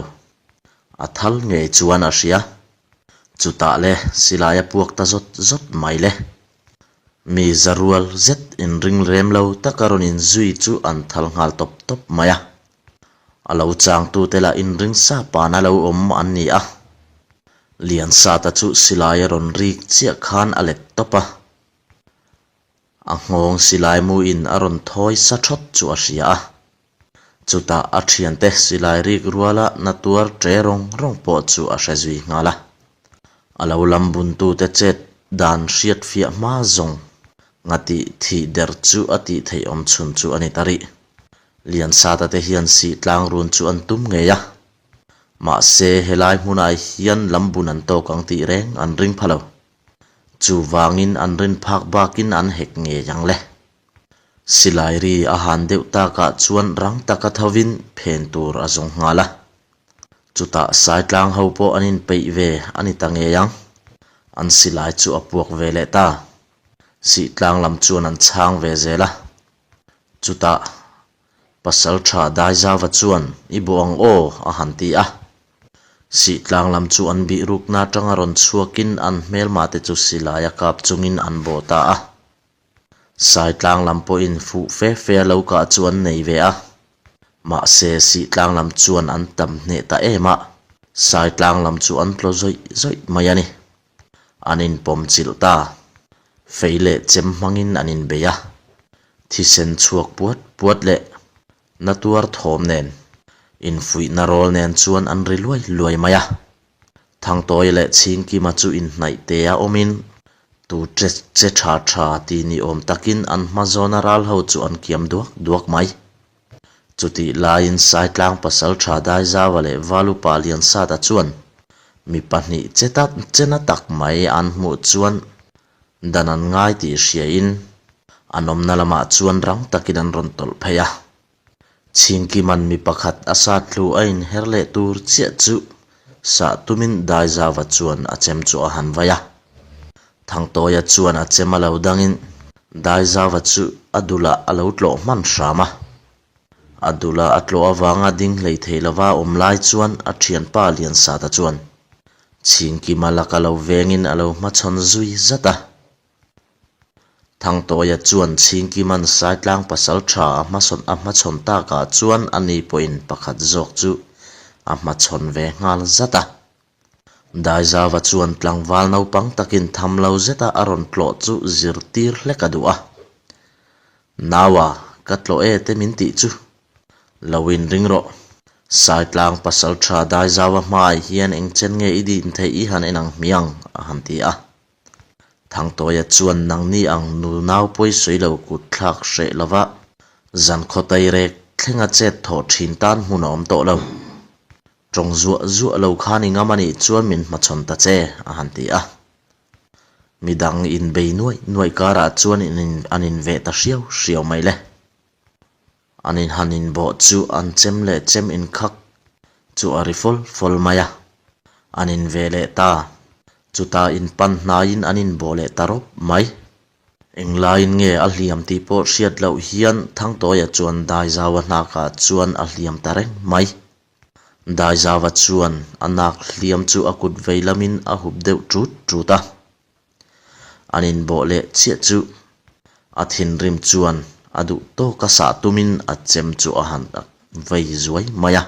A thal ngei chuan a hria. Chutah le silai a puak ta zawt zawt mai le. Mi za rual zet inring rem lo taka rawn inzui chu an thal nghal tawp tawp mai a. A lo changtute lah inring sa pana lo awm an ni a. Liansata chu silai a rawn rik chiah khan a let tawp a. A nghawng silai muin a rawn thawi sa thawt chu a hria a. Chutah a thiante silai rik ruala na tuar ṭe rawng rawng pawh chu a hre zui nghal a. A lo lam buntute chet dan hriat fiah hma zawng nga tih thih der chu a tih theih awm chhun chu a ni ta rih. Liansata te hian sih tlang run chu an tum ngei a. Mahse, helai hmunah hian lambun an tawk ang tih reng an ring pha lo. Chuvangin an rin phak bakin an hek ngei ang le. Silai ri a han deuh takah chuan rang taka thovin phen tur a zawng nghal a. Chutah Saitlang ho pawh an inpeih ve a ni ta ngei ang. An silai chu a puak ve leh ta. Sihtlang lam chuan an chhang ve zel a. Chutah Pasal tha Daizava chuan i bawh ang aw a han ti a. Sihtlang lam chu an bih rukna atanga rawn chhuakin an hmelma te chu silai a kap chungin an bawh ta a. Saitlang lam pawhin fuh fe fe a lo kah chu an nei ve a. Mahse Sihtlang lam chuan an tam hneh ta em a, Saitlang lam chu an tlaw zawih zawih mai a ni. An inpawm chilh ta. Fei leh chem hmangin an inbei a. Thisen chhuak puat puat leh na tuar thawm nen, infuihna rawl nen chuan an ri luai luai mai a. Thangtawia leh Chhingkima chu inhnaih te a awmin tu che che tha tha ti ni awm takin an hma zawna ral ho chu an kiam duak duak mai. Chutih laiin Saitlang pasaltha Daizaua leh Valupa Liansata chuan mi pahnih che ta chena tak mai an hmuh chuan dan an ngai tih hriain an awmna lamah chuan rang takin an rawn tawlh phei a. Chhingkiman mi pakhat a sat hlu a inher leh tur chiah chu sah tumin Daizava chuan a chem chu a han vai a. Thangtawia chuan a chem a lo dangin Daizava chu a dulah a lo tlawh hman hram a. A dula a tlawh avanga ding hlei thei lova awm lai chuan a thianpa Liansata chuan Chhingkima laka lo vengin a lo hmachhawn zui zat a. Thangtawia chuan Chhingkiman Saitlang pasal tha a hmasawn a hmachhawn takah chuan ani pawhin pakhat zawk chu a hmachhawn ve nghal zat a. Daizava chuan tlangval naupang takin tham lo zeta a rawn tlawh chu zirtir hlek a duh a. Naua, ka tlawh e te min tih chu. Lo inring rawh. Saitlang pasal tha Daizava hmaah hian engchen nge i din theih i han en ang hmiang, a han ti a. Thangtawia chuan nangni ang nu nau pawi sawi lo kut thlak hreh lova zan khaw tairek thlenga chet thawh thin tan hmun a awm tawh lo. Tawng zuah zuah lo khan i ngam a nih chuan min hmachhawn ta che, a han ti a. Midang inbei nuaih nuaih karah chuan an inveh ta hriau hriau mai le. An in han inbawh chu an chem leh chem inkhak chu a ri fawl fawl mai a. An inveh leh ta. Chutah inpan hnaiin an inbawh leh ta rawp mai. Englaiin nge a hliam tih pawh hriat loh hian Thangtawia chuan Daizaua hnakah chuan a hliam ta reng mai. Daizava chuan a nak hliam chu a kut vei lamin a hup deuh ṭut ṭut a. An inbawh leh chiah chu a thinrim chuan a duh tawka sah tumin a chem chu a han vei zuai mai a.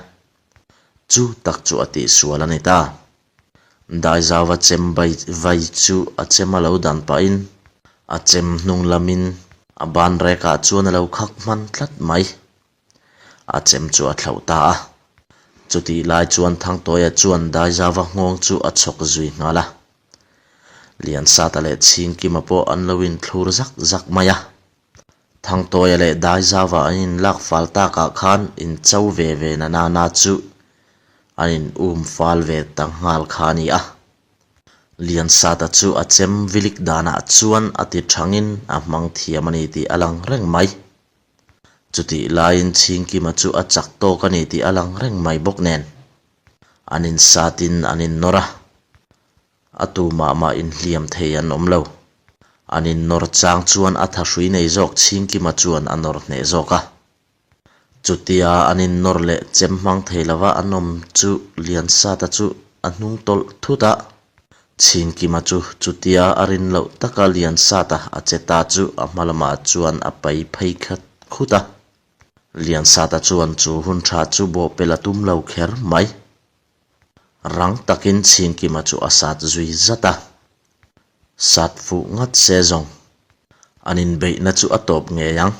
Chu tak chu a tihsual a ni ta. Daizava chem vai chu a chem a lo dan pahin a chem hnung lamin a ban rekah chuan a lo khak hman tlat mai. A chem chu a thlauh ta a. Chutih lai chuan Thangtawia chuan Daizava nghawng chu a chhawk zui nghal a. Liansata leh Chhingkima pawh an lo inthlur zak zak mai a. Thangtawia leh Daizava an inlak fal takah khan incho ve ve na nana chu an in um fal ve ta nghal kha a ni a. Liansata chu a chem vilik danah chuan a ti thangin a hmang thiam a ni tih a lang reng mai. Chutih laiin Chhingkima chu a chak tawk a ni tih a lang reng mai bawk nen. An insatin an innawr a, a tu mah mah inhliam thei an awm lo. An innawr chang chuan a thahrui nei zawk Chhingkima chuan a nawr hneh zawk a. Chutia an innawr leh chem hmang thei lova an awm chu Liansata chu a hnung tawlh thut a. Chhingkima chu chutia a rin loh taka Liansata a che ta chu a hma lamah chuan a pai phei khat khut a. Liansata chuan chu hun tha chu bawhpelh a tum lo kher mai. Rang takin Chhingkima chu a sat zui zat a. Sat fuh ngat se zawng. An inbeihna chu a tawp ngei ang.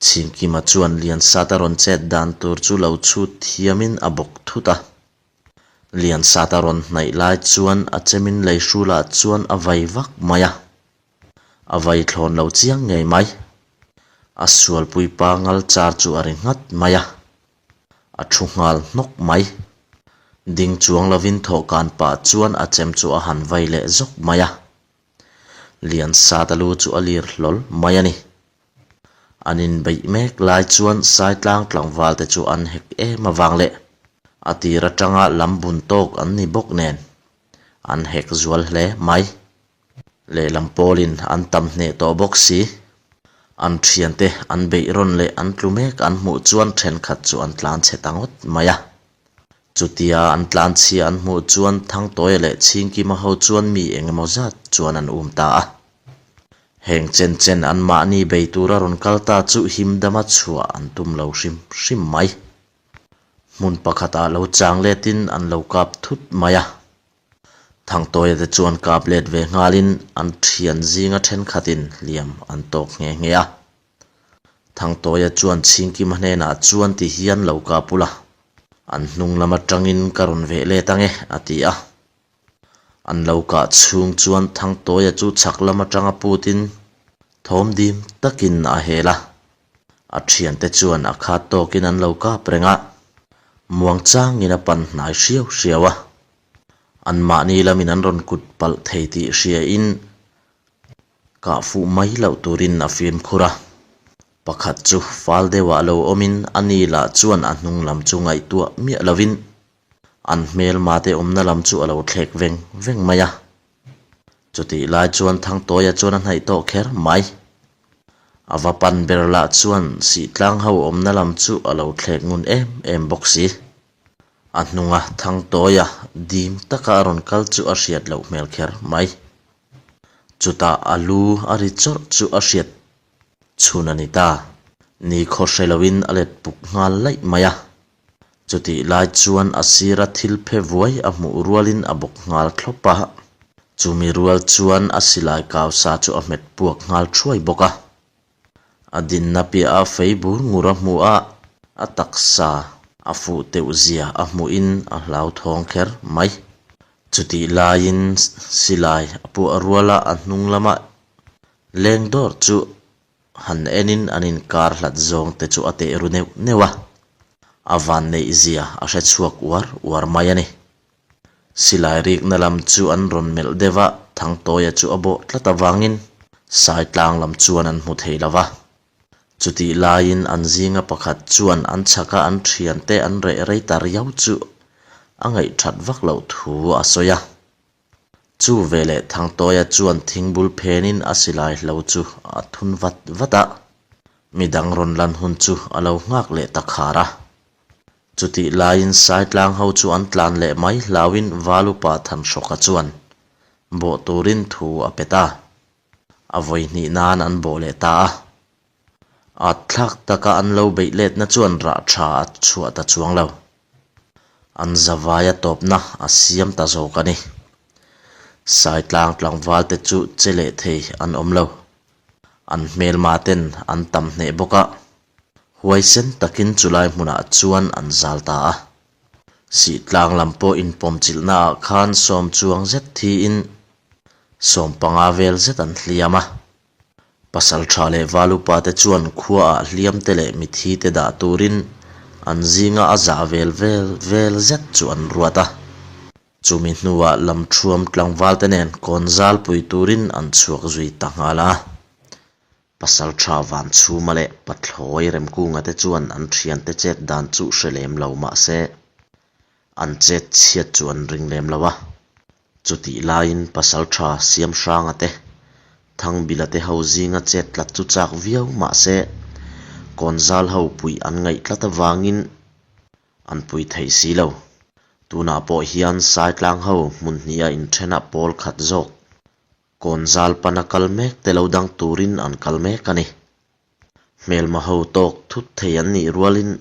Chhingkima chuan Liansata rawn chet dan tur chu lo chhut thiamin a bawk thut a. Liansata rawn hnaih lai chuan a chemin lei hrulah chuan a vai vak mai a, a vai thlawn lo chiang ngei mai. A sualpui pa ngal char chu a ri nghat mai a, a thu nghal hnawk mai. Ding chuang lovin thawhkan pah chuan a chem chu a han vai leh zawk mai a. Liansata lu chu a lir hlawl mai a ni. An inbeih mek lai chuan Saitlang tlangval te chu an hek em avang leh a tir atanga lam bun tawk an ni bawk nen an hek zual hle mai. Lehlam pawlin an tam hneh tawh bawk si. An thiante an beih rawn leh an tlu mek an hmuh chuan thenkhat chu an tlan chhe ta ngawt mai a. Chutia an tlan chhia an hmuh chuan Thangtawia leh Chhingkima ho chuan mi eng emaw zat chuan an um ta a. Heng chen chen anmahni bei tura rawn kal ta chu himdama chhuah an tum lo hrim hrim mai. Hmun pakhatah lo chang letin an lo kap thut mai a. Thangtawia te chuan kap let ve nghalin an thian zinga thenkhatin hliam an tawk nghe nghe a. Thangtawia chuan Chhingkima hnenah chuan ti hian lo kap ula, an hnung lam atangin ka rawn veh let ange a ti a. An lo kah chhung chuan Thangtawia chu chhak lam atanga putin thawm dim takin a hel a. A thiante chuan a khat tawkin an lo kap reng a, muangchangin a pan hnai hriau hriau a. Anmahni lamin an rawn kut palh thei tih hriain kah fuh mai loh turin a fimkhur a. Pakhat chu fal deuhah lo awmin a ni lah chuan a hnung lam chu ngaihtuah miah lovin an hmelma te awmna lam chu a lo thlek veng veng mai a. Chutih lai chuan Thangtawia chuan a hnaih tawh kher mai. A va pan ber lah chuan Sihtlang ho awmna lam chu a lo thlek ngun em em bawk si. A hnunga Thangtawia dim taka a rawn kal chu a hriat loh hmel kher mai. Chutah a lu a ri chawrh chu a hriat chhun a ni ta. Ni khaw hre loin a let puk nghal laih mai a. Chutih lai chuan a sira thil phe vuai a hmuh rualin a bawk nghal thlawp a. Chumi rual chuan a silai kau sa chu a hmet puak nghal thuai bawk a. A dinna piaha fei bur ngur a hmuh a, a taksa a fuh teuh zia a hmuhin a hlauthawng kher mai. Chutih laiin silai a puah ruala a hnung lama leng dawr chu han enin an inkar hlat zawng te chu a teh ru neuh neuh a, a vanneih zia a hre chhuak uar uar mai a ni. Silai rikna lam chu an rawn melh deuh a, Thangtawia chu a bawh tlat avangin Saitlang lam chuan an hmu thei lo va. Chutih laiin an zinga pakhat chuan an chhaka an thiante an reh rei ta riau chu a ngaihthat vak loh thu a sawi a. Chu veleh Thangtawia chuan thingbul phenin a silai hlo chu a thun vat vat a, midang rawn lan hun chu a lo nghak leh ta khar a. Chutih laiin Saitlang ho chu an tlan leh mai hlauin Valupa Thanhrawka chuan bawh turin thu a pe ta. A vawi hnih nan an bawh leh ta a. At thlak taka an lo beih letna chuan rah tha a chhuah ta chuang lo. An zavaia tawpna a siam ta zawk a ni. Saitlang tlangval te chu che leh thei an awm lo. An hmelma ten an tam hneh bawk a. Huaisen takin chulai hmunah chuan an zal ta a. Sihtlang lam pawh inpawmchilhna ah khan sawm chuang zet thiin 15 vel zet an hliam a. Pasal tha leh val upa te chuan khua ah hliam te leh mithi te dah turin an zinga a zah vel vel vel zet chu an ruat a. Chumi hnuah lamthuam tlangval te nen kawn zal pui turin an chhuak zui ta nghal a. Pasal tha Vanchhuma leh Pathlawi Remkunga te chuan an thiante chet dan chu hre lem lo mah se, an chet chhiat chu an ring lem lo a. Chutih laiin Pasal tha Siamhranga te, Thangbila te ho zinga chet tlat chu chak viau mah se, Kawnzal ho puih an ngaih tlat avangin an pui thei si lo. Tunah pawh hian Saitlang ho hmun hniha inthen a pawl khat zawk. Kawnzal pana kal mek te lo dang turin an kal mek a ni. Hmelma ho tawk thut thei an nih rualin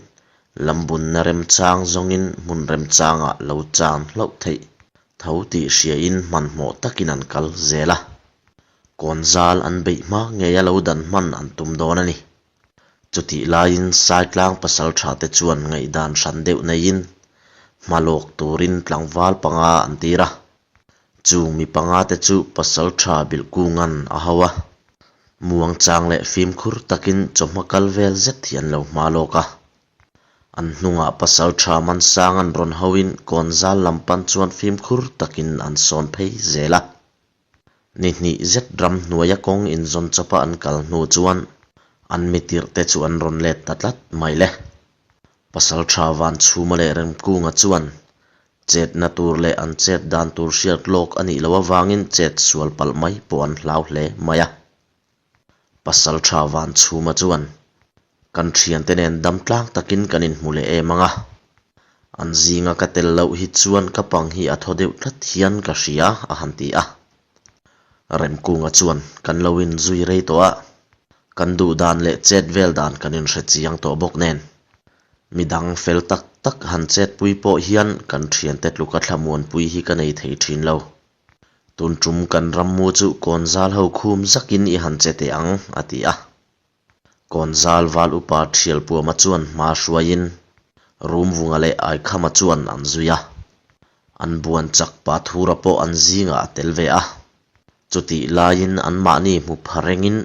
lambunna remchang zawngin hmun remchangah lo chan hlauh theih tho tih hriain hmanhmawh takin an kal zel a. Kawnzal an beih hma ngeia lo dan hman an tum dawn a ni. Chutih laiin Saitlang pasaltha te chuan ngaihdan hran deuh neiin hma lawk turin tlangval panga an tir a. Chung mi panga te chu pasaltha Bilhkunga'n a ho a. Muangchang leh fimkhur takin chawhma kal vel zet hi an lo hma lawk a. An hnungah pasaltha Mansang an rawn hoin kawnzal lam pan chuan fimkhur takin an sawn phei zel a. Ni hnih zet ramhnuaia kawng inzawn chawpa an kal hnu chuan an mitirh te chu an rawn let ta tlat mai le. Pasaltha Vanchhuma leh Remkunga chuan chetna tur leh an chet dan tur hriat lawk a nih loh avangin chet sual palh mai pawh an hlau hle mai a. Pasaltha Vanchhuma chuan Kan thiante nen dam tlang takin kan inhmu leh em ang a, an zinga ka tel loh hi chuan ka pang hi a thaw deuh tlat hian ka hria a han ti a. Remkunga chuan kan lo inzui rei tawh a, kan duh dan leh chet vel dan kan inhre chiang tawh bawk nen. Midang fel tak tak han chetpui pawh hian kan thiante tluka thlamuanpui hi ka nei thei thin lo. Tun tum kan rammu chu kawnzal ho khum zakin i han che teh ang a ti a. Kawnzal val upa Thialpuama chuan hma hruaiin Rumvunga leh Aikhama chuan an zui a. An buan chak Pathura pawh an zingah a tel ve a. Chutih laiin anmahni hmu pha rengin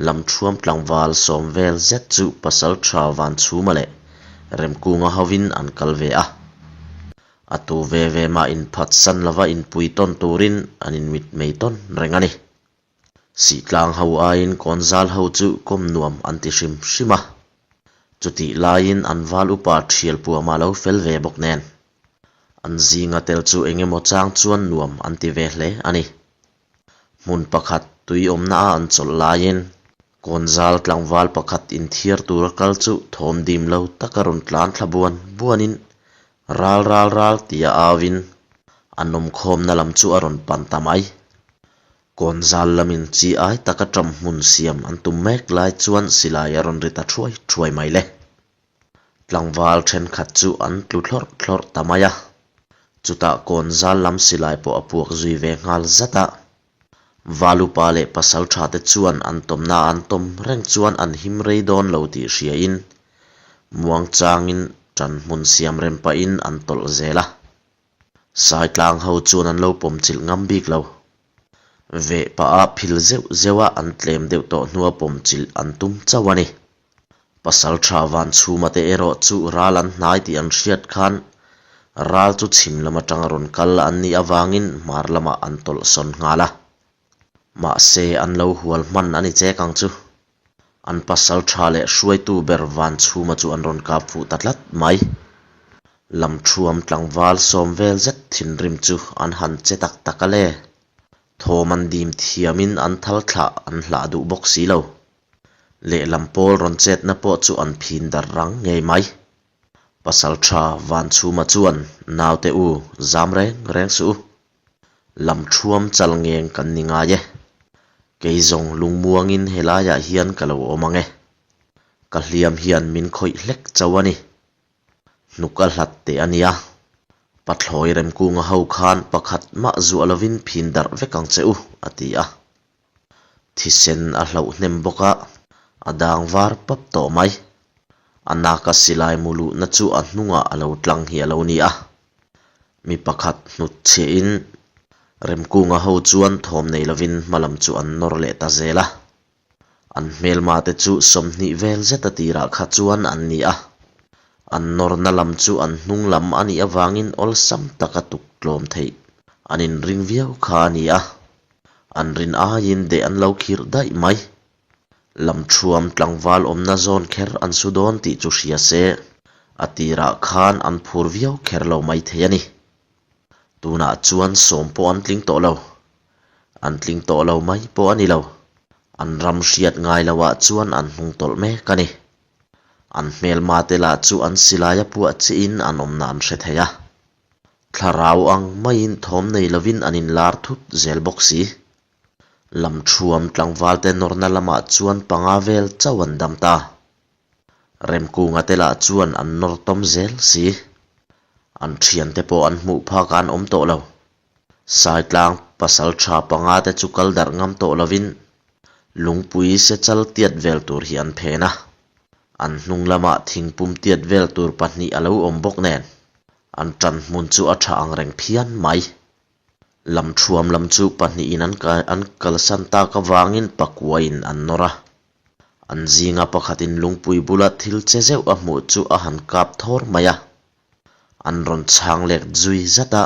Lamthuam tlangval sawm vel zet chu Pasaltha Vanchhuma leh Remkunga hovin an kal ve a. A tu ve ve mah inphatsan lova inpui tawn turin an inmitmei tawn reng a ni. Sihtlang ho aiin kawnzal ho chu kawm nuam an ti hrim hrim a, chutih laiin an val upa thial puama lo fel ve bawk nen. An zinga tel chu eng emaw chang chuan nuam an ti ve hle a ni. Hmun pakhat tui awmna a an chawlh laiin kawnzal tlangval pakhat inthiar tura kal chu thawm dim lo taka rawn tlan thla buan buanin ral ral ral tia auin an awmkhawmna lam chu a rawn pan ta mai. Kawnzal lamin chi ai taka ṭam hmun siam an tum mek lai chuan silai a rawn ri ta thuai thuai mai le. Tlangval ṭhenkhat chu an tlu thlawrh thlawrh ta mai a, chutah kawnzal lam silai pawh a puak zui ve nghal zat a. Valupa leh pasalṭha te chuan an tawmna an tawm reng chuan an him rei dawn lo tih hriain muangchangin ṭan hmun siam rem pahin an tawlh zel a. Saitlang ho chuan an lo pawm chilh ngam bik lo. Veh pah a phil zeuh zeuh a an tlem deuh tawh hnua pawm chilh an tum chauh a ni. Pasaltha Vanchhuma te erawh chu ral an hnai tih an hriat khan ral chu chhim lam atanga rawn kal an nih avangin hmar lamah an tawlh sawn nghal a. Mahse an lo hual hman a ni chek ang chu. An pasal tha leh hruaitu ber Vanchhuma chu an rawn kap fuh ta tlat mai. Lamthuam tlangval sawm vel zet thinrim chu an han che tak tak a le. Thawm an dim thiamin an thal thlah an hlah duh bawk si lo. Lehlam pawl rawn chetna pawh chu an phin dar rang ngei mai. Pasal tha Vanchhuma chuan naute u zam reng reng suh u. Lamthuam chal ngeng kan ni ngai e. Kei zawng lungmuangin helaiah hian ka lo awm ang e. Ka hliam hian min khawih hlek chauh a ni. Hnuk a hlat teh a nia. Pathlawi Remkunga ho khan pakhat mah zuah lovin phin darh vek ang che u, a ti a. Thisen a hlauh hnem bawk a, a dang var pap tawh mai. A naka silai mu luhna chu a hnungah a lo tlang hi a lo ni a. Mi pakhat hnut chhiahin Remkunga ho chuan thawm nei lovin hma lam chu an nawr leh ta zel a. An hmelma te chu 20 vel zet a tirah kha chuan an ni a. An nawrna lam chu an hnung lam a nih avangin awlsam taka tuk tlawm theih an inring viau kha a ni a. An rin aiin deh an lo khirh daih mai. Lamthuam tlangval awmna zawn kher an su dawn tih chu hria se, a tirah khan an phur viau kher lo mai thei a ni. Tunah chuan sawm pawh an tling tawh lo. An tling tawh lo mai pawh a ni lo. An ram hriat ngai loah chuan an hnung tawlh mek a ni. An hmelma te lah chu an silai a puah chiahin an awmna an hre thei a. Thlarau ang maiin thawm nei lovin an inlar thut zel bawk si. Lamthuam tlangvalte nawrna lamah chuan panga vel chauh an dam ta. Remkunga te lah chuan an nawr tawm zel si. An thiante pawh an hmuh phak a an awm tawh lo. Saitlang pasal tha panga te chu kal darh ngam tawh lovin lungpui se chal tiat vel tur hi an phen a. An hnung lamah thingpum tiat vel tur pahnih a lo awm bawk nen an tan hmun chu a tha ang reng phian mai. Lamṭhuam lam chu pahnihin an an kalsan tak avangin pakuain an nawr a. An zinga pakhatin lungpui bula thil che zeuh a hmuh chu a han kap thawr mai a. An rawn chhang lek zui zat a.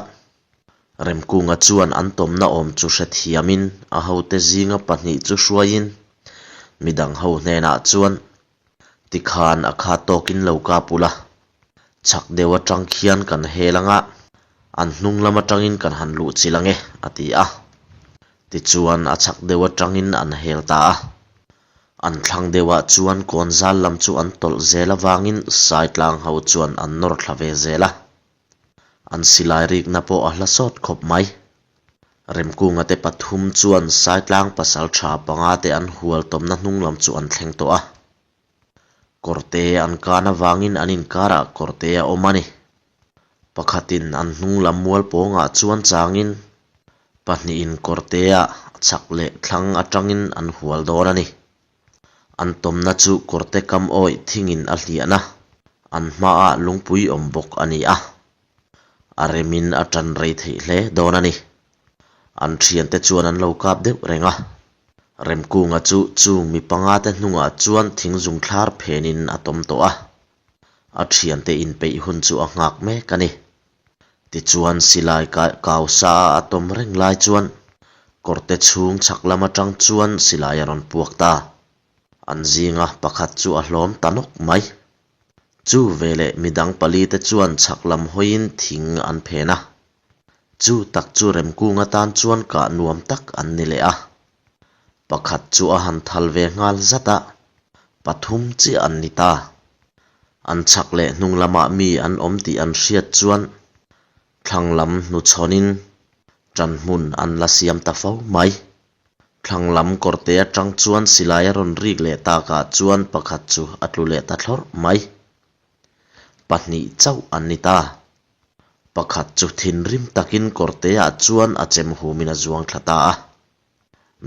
Remkunga chuan an tawmna awm chu hrethiamin a hote zinga pahnih chu hruaiin midang ho hnenah chuan Tikhan a kha tawkin lo kap ula, chhak deuh atang khian kan hel anga an hnung lam atangin kan han luh chilh ange a ti a. Tichuan a chhak deuh atangin an hel ta a. An thlang deuhah chuan kawn zal lam chu an tawlh zel avangin Saitlang ho chuan an nawr thla ve zel a. An silai rikna pawh a hla sawt khawp mai. Remkunga te pathum chuan Saitlang pasal tha panga te an hual tawmna hnung lam chu an thleng tawh a. Kawrte an kan avangin an inkarah kawrte a awm a ni. Pakhatin an hnung lam mual pawngah chuan changin pahnihin kawrteah chhak leh thlang atangin an hual dawn a ni. An tawmna chu kawrte kam awih thingin a hliahna, an hmaah lungpui awm bawk a ni a. A remin a tan rei theih hle dawn a ni. An thiante chuan an lo kap deuh reng a. Remkunga chu chung mi panga te hnungah chuan thingzung thlar phenin a tawm tawh a. A thiante inpeih hun chu a nghak mek a ni. Tichuan silai kau sa a a tawm reng lai chuan kawrte chhung chhak lam atang chuan silai a rawn puak ta. An zinga pakhat chu a hlawm ta nawk mai. Chu veleh midang pali te chuan chhak lam hawiin thing an phen a. Chu tak chu Remkung atan chuan kah nuam tak an ni leh a. Pakhat chu a han thal ve nghal zat a, pathum chiah an ni ta. An chhak leh hnung lamah mi an awm tih an hriat chuan thlang lam hnuchhawnin ṭan hmun an la siam ta fo mai. Thlang lam kawrte aṭang chuan silai a rawn rik leh takah chuan pakhat chu a tlu leh ta thlawrh mai. Pahnih chauh an ni ta. Pakhat chu thinrim takin kawrteah chuan a chem humin a zuang thla ta a.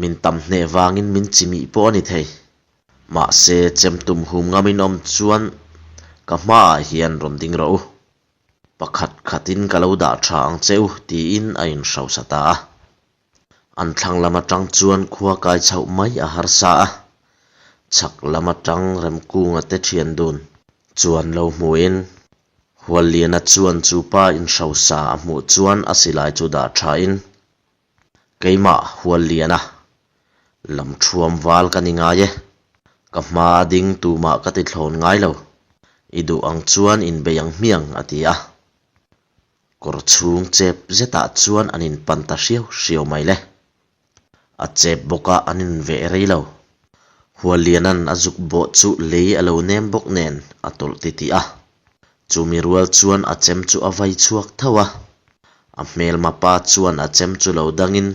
Min tam hneh vangin min chimih pawh a ni thei. Mahse, chem tum hum ngamin awm chuan ka hmaah hian rawn ding rawh u. Pakhat khatin ka lo dah tha ang che u, tiin a inhrosa ta a. An thlang lam atang chuan khua kai chhoh mai a harsa a, chhak lam atang Remkunga te thian dun chuan lo hmuin Hualliana chuan chu pa inhrosa a hmuh chuan a silai chu dah thain, Keimah Hualliana, lam thuam val ka ni ngai e, ka hma a ding tumah ka ti thlawn ngai lo, i duh ang chuan inbei ang hmiang a ti a. Kawr chhung chep zetah chuan an inpan ta hriau hriau mai le. A chep bawk a an inveh rei lo. Huallianan a zuk bawh chu lei a lo nem bawk nen a tawlh titih a. Chumi rual chuan a chem chu a vai chhuak tho a. A hmelma pa chuan a chem chu lo dangin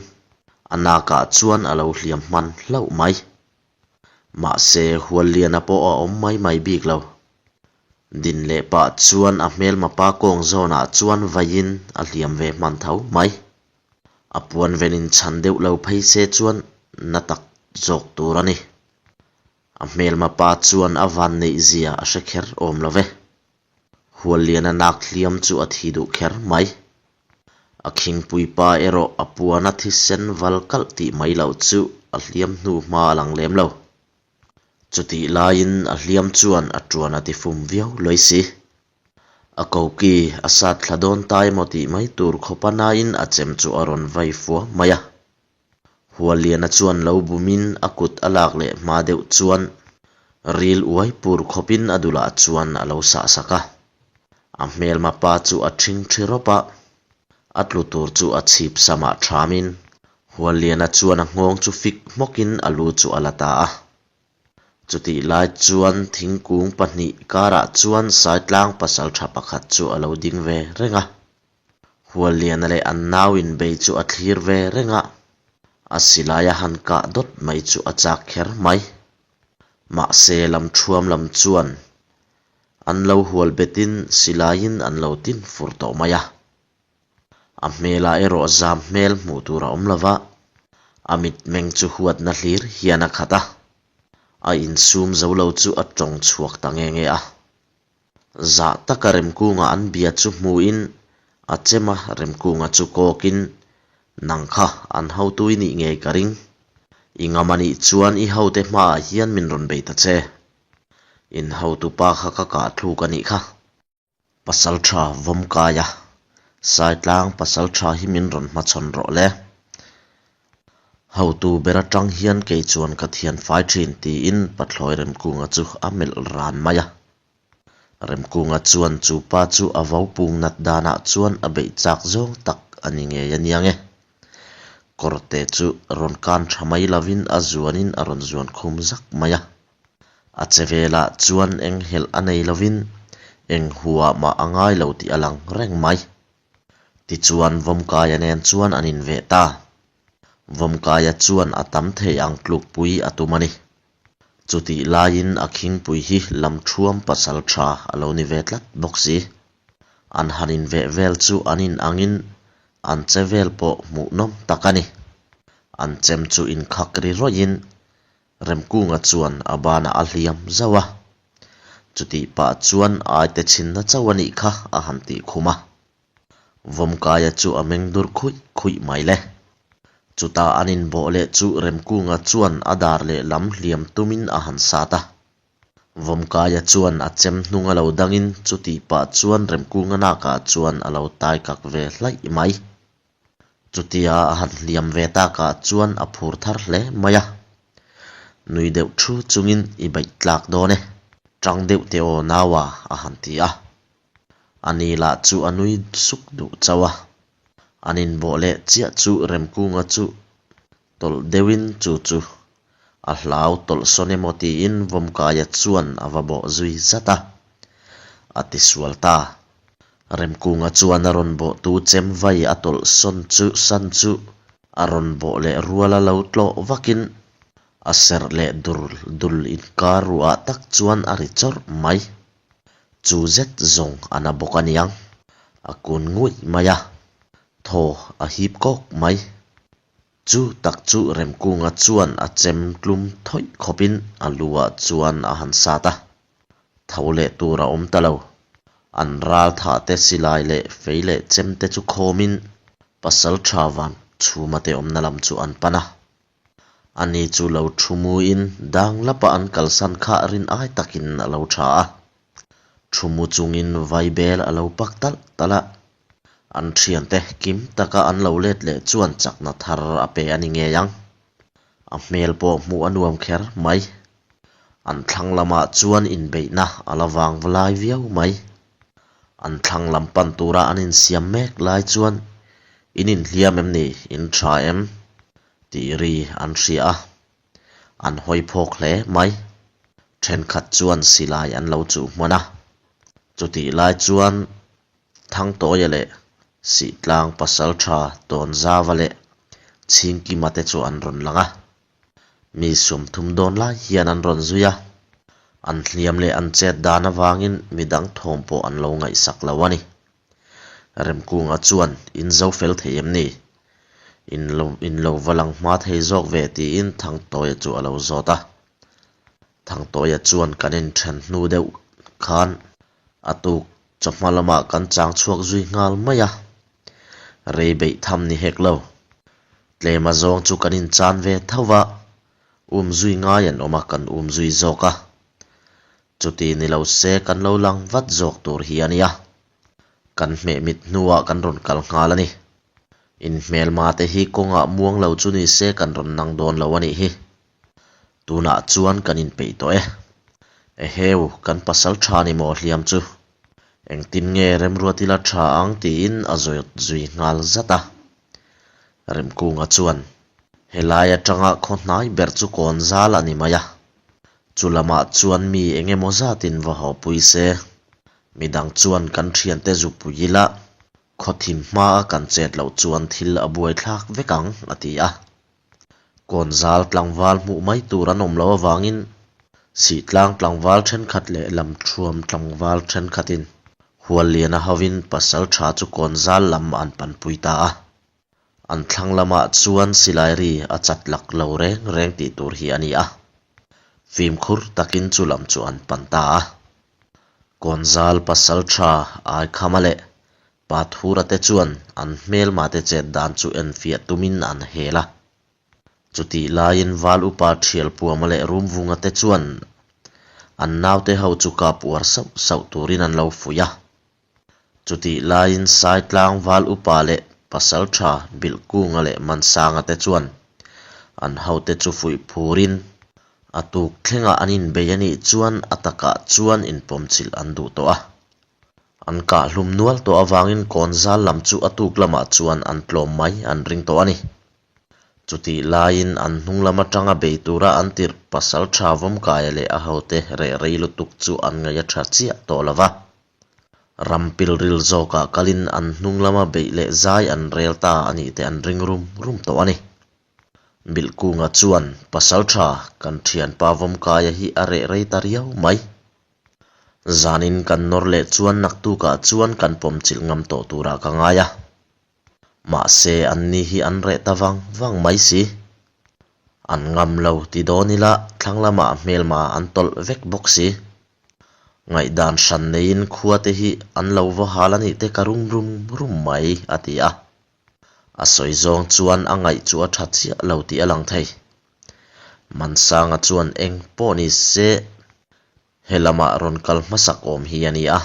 a nakah chuan a lo hliam hman hlauh mai. Mahse Hualliana pawh a awm mai mai bik lo. Din leh pah chuan a hmelma pa kawng zawnah chuan vaiin a hliam ve hman tho mai. A puan ven in chhan deuh lo phei se chuan na tak zawk tur a ni. A hmelma pa chuan a van neih zia a hre kher awm lo ve. Hualliana nak hliam chu a thi duh kher mai. A khingpui pa erawh a puana thisen val kalh tih mai loh chu a hliam hnu hma a lang lem lo. Chutih laiin a hliam chuan a tuan a tifum viau lawi si. A koki a sat thla dawn ta emaw tih mai tur khawpa nain a chem chu a rawn vai fua mai a. Hualliana chuan lo bumin a kut a lak leh hma deuh chuan ril uai pur khawpin a dulah chuan a lo sah sak a. A hmelma pa chu a ṭhing ṭhi rawp a, a tlu tur chu a chhip samah ṭhamin Hualliana chuan a nghawng chu fik hmawkin a lu chu a la ta a. Chutih lai chuan thingkung pahnih karah chuan Saitlang pasalṭha pakhat chu a lo ding ve reng a. Hualliana leh an nau inbei chu a thlir ve reng a, a silai a han kah dawt mai chu a chak kher mai. Mahse lamṭhuam lam chuan an lo hual betin silaiin an lo tin fur tawh mai a. A hmelah erawh zam hmel hmuh tur a awm lo va, a mitmeng chu huatna hlir hian a khat a, a insum zo lo chu a tawng chhuak ta nge nge a. Zah taka Remkunga an bia chu hmuhin a chem a, Remkunga chu kawkin. Nang kha an hotu i nih ngei ka ring. I ngam a nih chuan i hote hmaah hian min rawn bei ta che. In hotupa kha ka kah thluk a nih kha. Pasaltha Vawmkaia, Saitlang pasaltha hi min rawn hmachhawn rawh le. Hotu ber atang hian kei chuan ka thian fai thin tiin Pathlawi Remkunga chu a melh ran mai a. Remkunga chuan chu pa chu a vo pung nat danah chuan a beih chak zawng tak a ni ngei a niang e. Kawrte chu rawn kan tha mai lovin a zuanin a rawn zuan khum zak mai a. A che velah chuan eng helh a nei lovin eng huah mah a ngai lo tih a lang reng mai. Tichuan Vawmkaia nen chuan an inveh ta. Vawmkaia chuan a tam thei ang tlukpui a tum a ni. Chutih laiin a khingpui hi lamthuam pasal tha a lo ni ve tlat bawk si. An han inveh vel chu an in angin an che vel pawh hmuhnawm tak a ni. An chem chu inkhak ri rawih in Remkunga chuan a banah a hliam zauh a. Chutih pah chuan aite chhinna chauh a nih kha a han tih khum a. Vawmkaia chu a meng dur khuih khuih mai le. Chutah an inbawh leh chu Remkunga chuan a dar leh lam hliam tumin a han sat a. Vawmkaia chuan a chem hnung a lo dangin chutih pah chuan Remkunga nakah chuan a lo tai kak ve hlaih mai. Chutia a han hliam ve takah chuan a phur thar hle mai a. Nui deuh thu chungin i baih tlak dawn e. Tang deuh teh aw naua a han ti a. Ani lah chu a nui suk duh chauh a. An inbawh leh chiah chu Remkunga chu tawlh deuhin chu chu a hlau tawlh sawn emaw tiin Vawmkaia chuan a va bawh zui zat a. A tisual ta. Remkunga chuan a rawn bawhtu chem vai a tawlh sawn chu san chu a rawn bawh leh rual a lo tlawh vakin a serh leh dur dul inkar ruah tak chuan a ri chawrh mai. Chu zet zawng a na bawk a niang. A kun nguih mai a, thaw a hip kawk mai. Chu tak chu Remkunga chuan a chem tlum thawih khawpin a lu-ah chuan a han sat a. Tho leh tur a awm ta lo. An ral thah te silai leh fei leh chem te chu khawmin pasal tha van chhuma te awmna lam chu an pan a. Ani chu lo thu muin dang lapa an kalsan kha rin ai takin a lo tha a. Thu mu chungin vaibel a lo pak talh talh a. An thiante kim taka an lo let leh chuan chakna thar a pe a ni ngei ang. A hmel pawh hmuh a nuam kher mai. An thlang lamah chuan inbeihna a la vang valai viau mai. An thlang lam pan tura an insiam mek lai chuan, In inhliam em ni? In tha em? tih ri an hria a. An hawi phawk hle mai. Thenkhat chuan silai an lo chuh hman a. Chutih lai chuan Thangtawia leh Sihtlang Pasaltha Tawnzava leh Chhingkima te chu an rawn lang a. Mi 30 dawn lai hian an rawn zui a, an hliam leh an chet dan avangin mi dang thawm pawh an lo ngaihsak lo a ni. Remkunga chuan, In zo fel thei em ni? In lo in lo va lang hma thei zawk ve tiin Thangtawia chu a lo zawt a. Thangtawia chuan kan inthen hnu deuh khan a tuk chawhma lamah kan chang chhuak zui nghal mai a, rei beih tham ni hek lo. Tlema zawng chu kan inchan ve tho va, um zui ngai an awm a, kan um zui zawk a. Chuti ni lo se kan lo lang vat zawk tur hi a nia. Kan hmeh mit hnuah kan rawn kal nghal a ni. Inhmelma te hi kawngah muang lo chu ni se kan rawn nang dawn lo a nih hi. Tunah chuan kan inpeih tawh e. Eheu, kan pasal tha ni maw hliam chu. Engtin nge remruat ila tha ang tiin a zawt zui nghal zat a. Remkunga chuan, Helai atanga khaw hnai ber chu kawn zal a ni mai a. Chu lamah chuan mi eng emaw zatin va haw pui se. Midang chuan kan thiante zu pui ila khaw thim hmaa kan chet loh chuan thil a buaithlak vek ang, a ti a. Kawnzal tlangval hmuh mai tur an awm loh avangin Sihtlang tlangval thenkhat leh Lamthuam tlangval thenkhatin Hualliana hovin pasal tha chu Kawnzal lam an panpui ta a. An thlang lamah chuan silai ri a chat lak lo reng reng tih tur hi a ni a. Fimkhur takin chu lam chu an pan ta a. Kawnzal pasal tha Aikhama leh. Pathura te chuan an hmelma te chet dan chu enfiah tumin an hel a. Chutih laiin Val Upa Thialpuama leh Rumvunga te chuan an naute ho chu kap uar sauh sauh turin an lo fuih a. Chutih laiin Saitlang Val Upa leh Pasaltha Bilhkunga leh Mansanga te chuan an hote chu fuih phurin a tuk thlengah an inbei a nih chuan a takah chuan inpawmchilh an duh tawh a. An kah hlum nual tawh avangin kawnzal lam chu a tuk lamah chuan an tlawm mai an ring tawh a ni. Chutih laiin an hnung lam atanga bei tura an tirh pasal tha Vawmkaia leh a hote reh rei lutuk chu an ngaih a tha chiah tawh lo va. Ram pilril zawkah kalin an hnung lama beih leh zai an rel ta a nih te an ring rum rum tawh a ni. Bilhkunga chuan pasal tha kan thianpa Vawmkaia hi a reh rei ta riau mai. Zanin kan nawr leh chuan naktukah chuan kan pawmchilh ngam tawh turah ka ngai a. Mahse, anni hi an reh ta vang vang mai si. An ngam lo ti dawn ila thlang lamah hmelma an tawlh vek bawk si. Ngaihdan hran neiin khua te hi an lo va hal a nih te ka rum rum rum mai, a ti a. A sawi zawng chuan a ngaih chu a tha chiah lo tih a lang thei. Mansanga chuan eng pawh ni se he lamah rawn kal hmasak awm hi a ni a,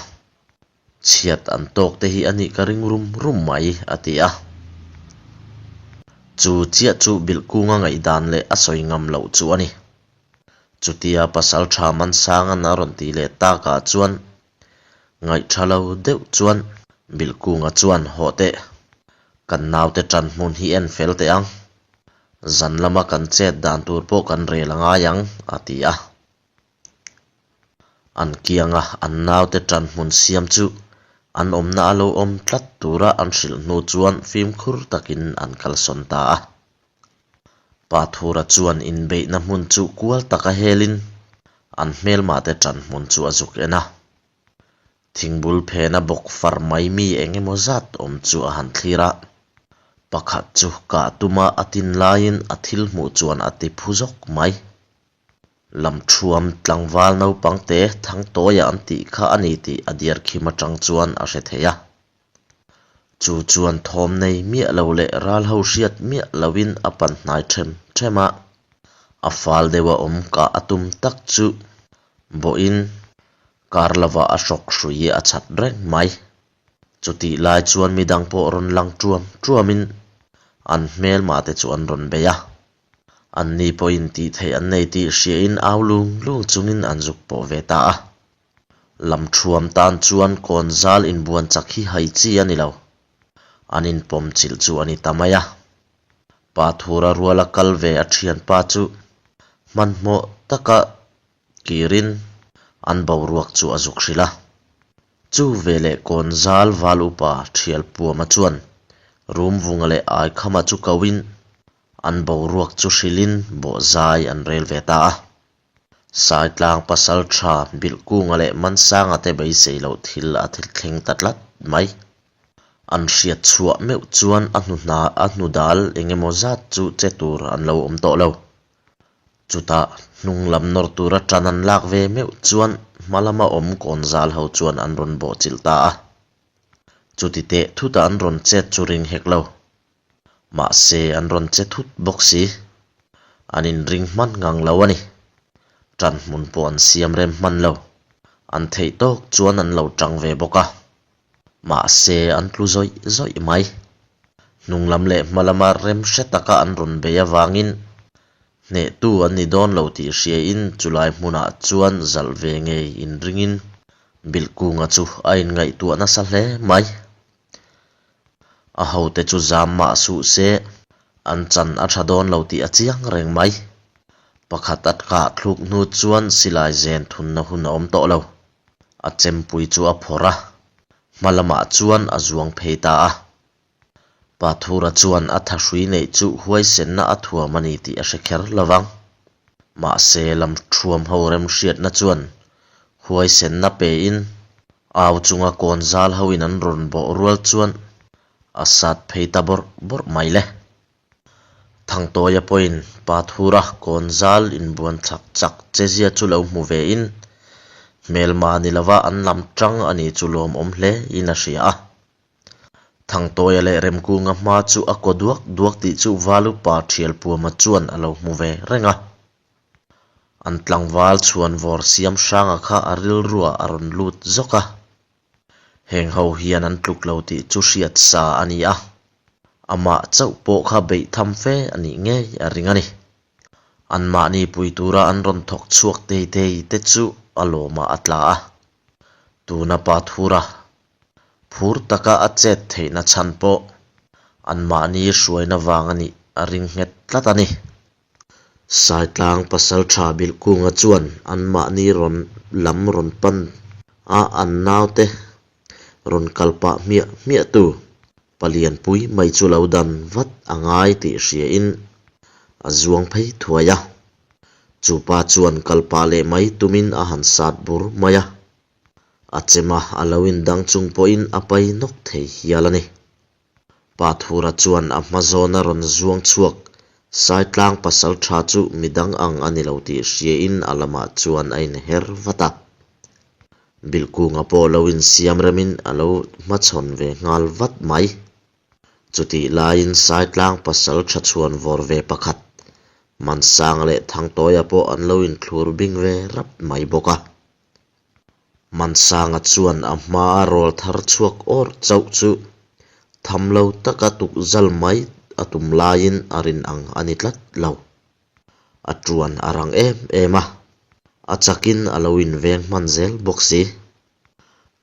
chhiat an tawk te hi a nih ka ring rum rum mai, a ti a. Chu chiah chu Bilhkunga ngaihdan leh a sawi ngam loh chu a ni. Chutia pasal tha Mansanga'n a rawn tih leh takah chuan Ngaihṭha lo deuh chuan Bilhkunga chuan haw teh, kan naute ṭan hmun hi en fel teh ang, zan lama kan chet dan tur pawh kan rel a ngai ang, a ti a. An kianga an naute ṭan hmun siam chu an awmna a lo awm tlat tura an hrilh hnu chuan fimkhur takin an kalsawn ta a. Pathura chuan inbeihna hmun chu kual taka helin an hmelmate ṭan hmun chu a zuk en a. Thingbul phena bawk far mai mi eng emaw zat awm chu a han thlir a. Pakhat chu kah tuma a tin laiin a thil hmuh chuan a ti phu zawk mai. Lamṭhuam tlangval naupang te Thangtawia an tih kha a ni tih a diarkhim aṭang chuan a hre thei a. Chu chuan thawm nei miah lo leh ral ho hriat miah loin a pan hnai ṭhem ṭhem a, a fal deuha awm kah a tum tak chu bawhin kar lovah a hrawk hrui a chhat reng mai. Chutih lai chuan midang pawh rawn lang ṭuam ṭuamin an hmelmah te chu an rawn bei a, anni pawhin tih theih an nei tih hriain au lung lung chungin an zuk pawh ve ta a. Lamṭhuam tan chuan kawn zal inbuan chak hi hai chi a ni lo. An inpawm chilh chu a ni ta mai a. Pa Thura ruala kal ve a ṭhianpa chu hmanhmawh taka kirin an boruak chu a zuk hrilh a. Chu veleh kawn zal val upa Ṭhialpuama chuan Rumvunga leh Aikhama chu koin an boruak chu hrilhin bawhzai an rel ve ta a. Saitlang pasal tha Bilhkunga leh Mansanga te beisei loh thil a thleng ta tlat mai. An hriat chhuah meuh chuan a hnu hna a hnu dal eng emaw zat chu che tur an lo awm tawh lo. Chutah hnung lam nawr tura tan an lak ve meuh chuan hma lama awm kawn zal ho chuan an rawn bawhchilh ta a. Chuti teh thutah an rawn chet chu ring hek lo. Mahse, an rawn che thut bawk si. An inring hman ngang lo a ni. Ṭan hmun pawh an siam rem hman lo. An theih tawk chuan an lo ṭang ve bawk a. Mahse, an tlu zawih zawih mai. Hnung lam leh hma lama rem hre taka an rawn bei avangin hnehtu an ni dawn lo tih hriain chulai hmunah chuan zalh ve ngei inringin Bilhkunga chu a inngaihtuah nasa hle mai. A hote chu zam mah suh se, an chan a tha dawn lo tih a chiang reng mai. Pakhat a kah thluk hnu chuan silai zen thunna hun a awm tawh lo. A chempui chu a phawrh a, hma lamah chuan a zuang phei ta a. Pathura chuan a thahrui neih chu huaisenna a thuam a ni tih a hre kher lo vang. Mahse, lam thuam ho remhriatna chuan huaisenna pein Au chunga kawn zal hoin an rawn bawh rual chuan a sat phei ta bawrh bawrh mai le. Thangtawia pawhin Pathura kawn zal inbuan chak chak che zia chu lo hmu vein hmelma ni lova an lam tang a ni chu lawmawm hle in a hria a. Thangtawia leh Remkunga hma chu a kaw duak duak tih chu Valupa Thialpuama chuan a lo hmu ve reng a. An tlangval chhuanvawr siam hranga kha a rilruah a rawn lut zawk a. Heng ho hian an tluk lo tih chu hriat sa a ni a, amah chauh pawh kha beih tham fe a nih ngei a ring a ni. Anmahni pui tura an rawn thawk chhuak tei tei te chu a lawmah a tla a. Tuna pa thura phur taka a chet theihna chhan pawh anmahni hruaina vang a nih a ring nghet tlat a ni. Saitlang Pasaltha Bilhkunga chuan anmahni rawn lam rawn pan a an naute rawn kal pah hmiah hmiah tu palianpui mai chu lo dan vat a ngai tih hriain a zuang phei thuai a. Chupa chuan kal pah leh mai tumin a han sat bur mai a. A chema a lo indang chung pawhin a pai nawk thei hial a ni. Pathura chuan a hma zawna rawn zuang chhuak Saitlang pasal tha chu midang ang a ni lo tih hriain a lamah chuan a inher vat a. Bilhkunga pawh lo insiam remin a lo hmachhawn ve nghal vat mai. Chutih laiin Saitlang pasal tha chhuan vawr ve pakhat, Mansanga leh Thangtawia pawh an lo inthlur bing ve rap mai bawk a. Mansanga chuan a hmaa rawl thar chhuak awr chauh chu tham lo taka tukzal mai a tum laiin a rin ang a ni tlat lo. A tuan a rang em em a, a chakin a lo inveng hman zel bawk si.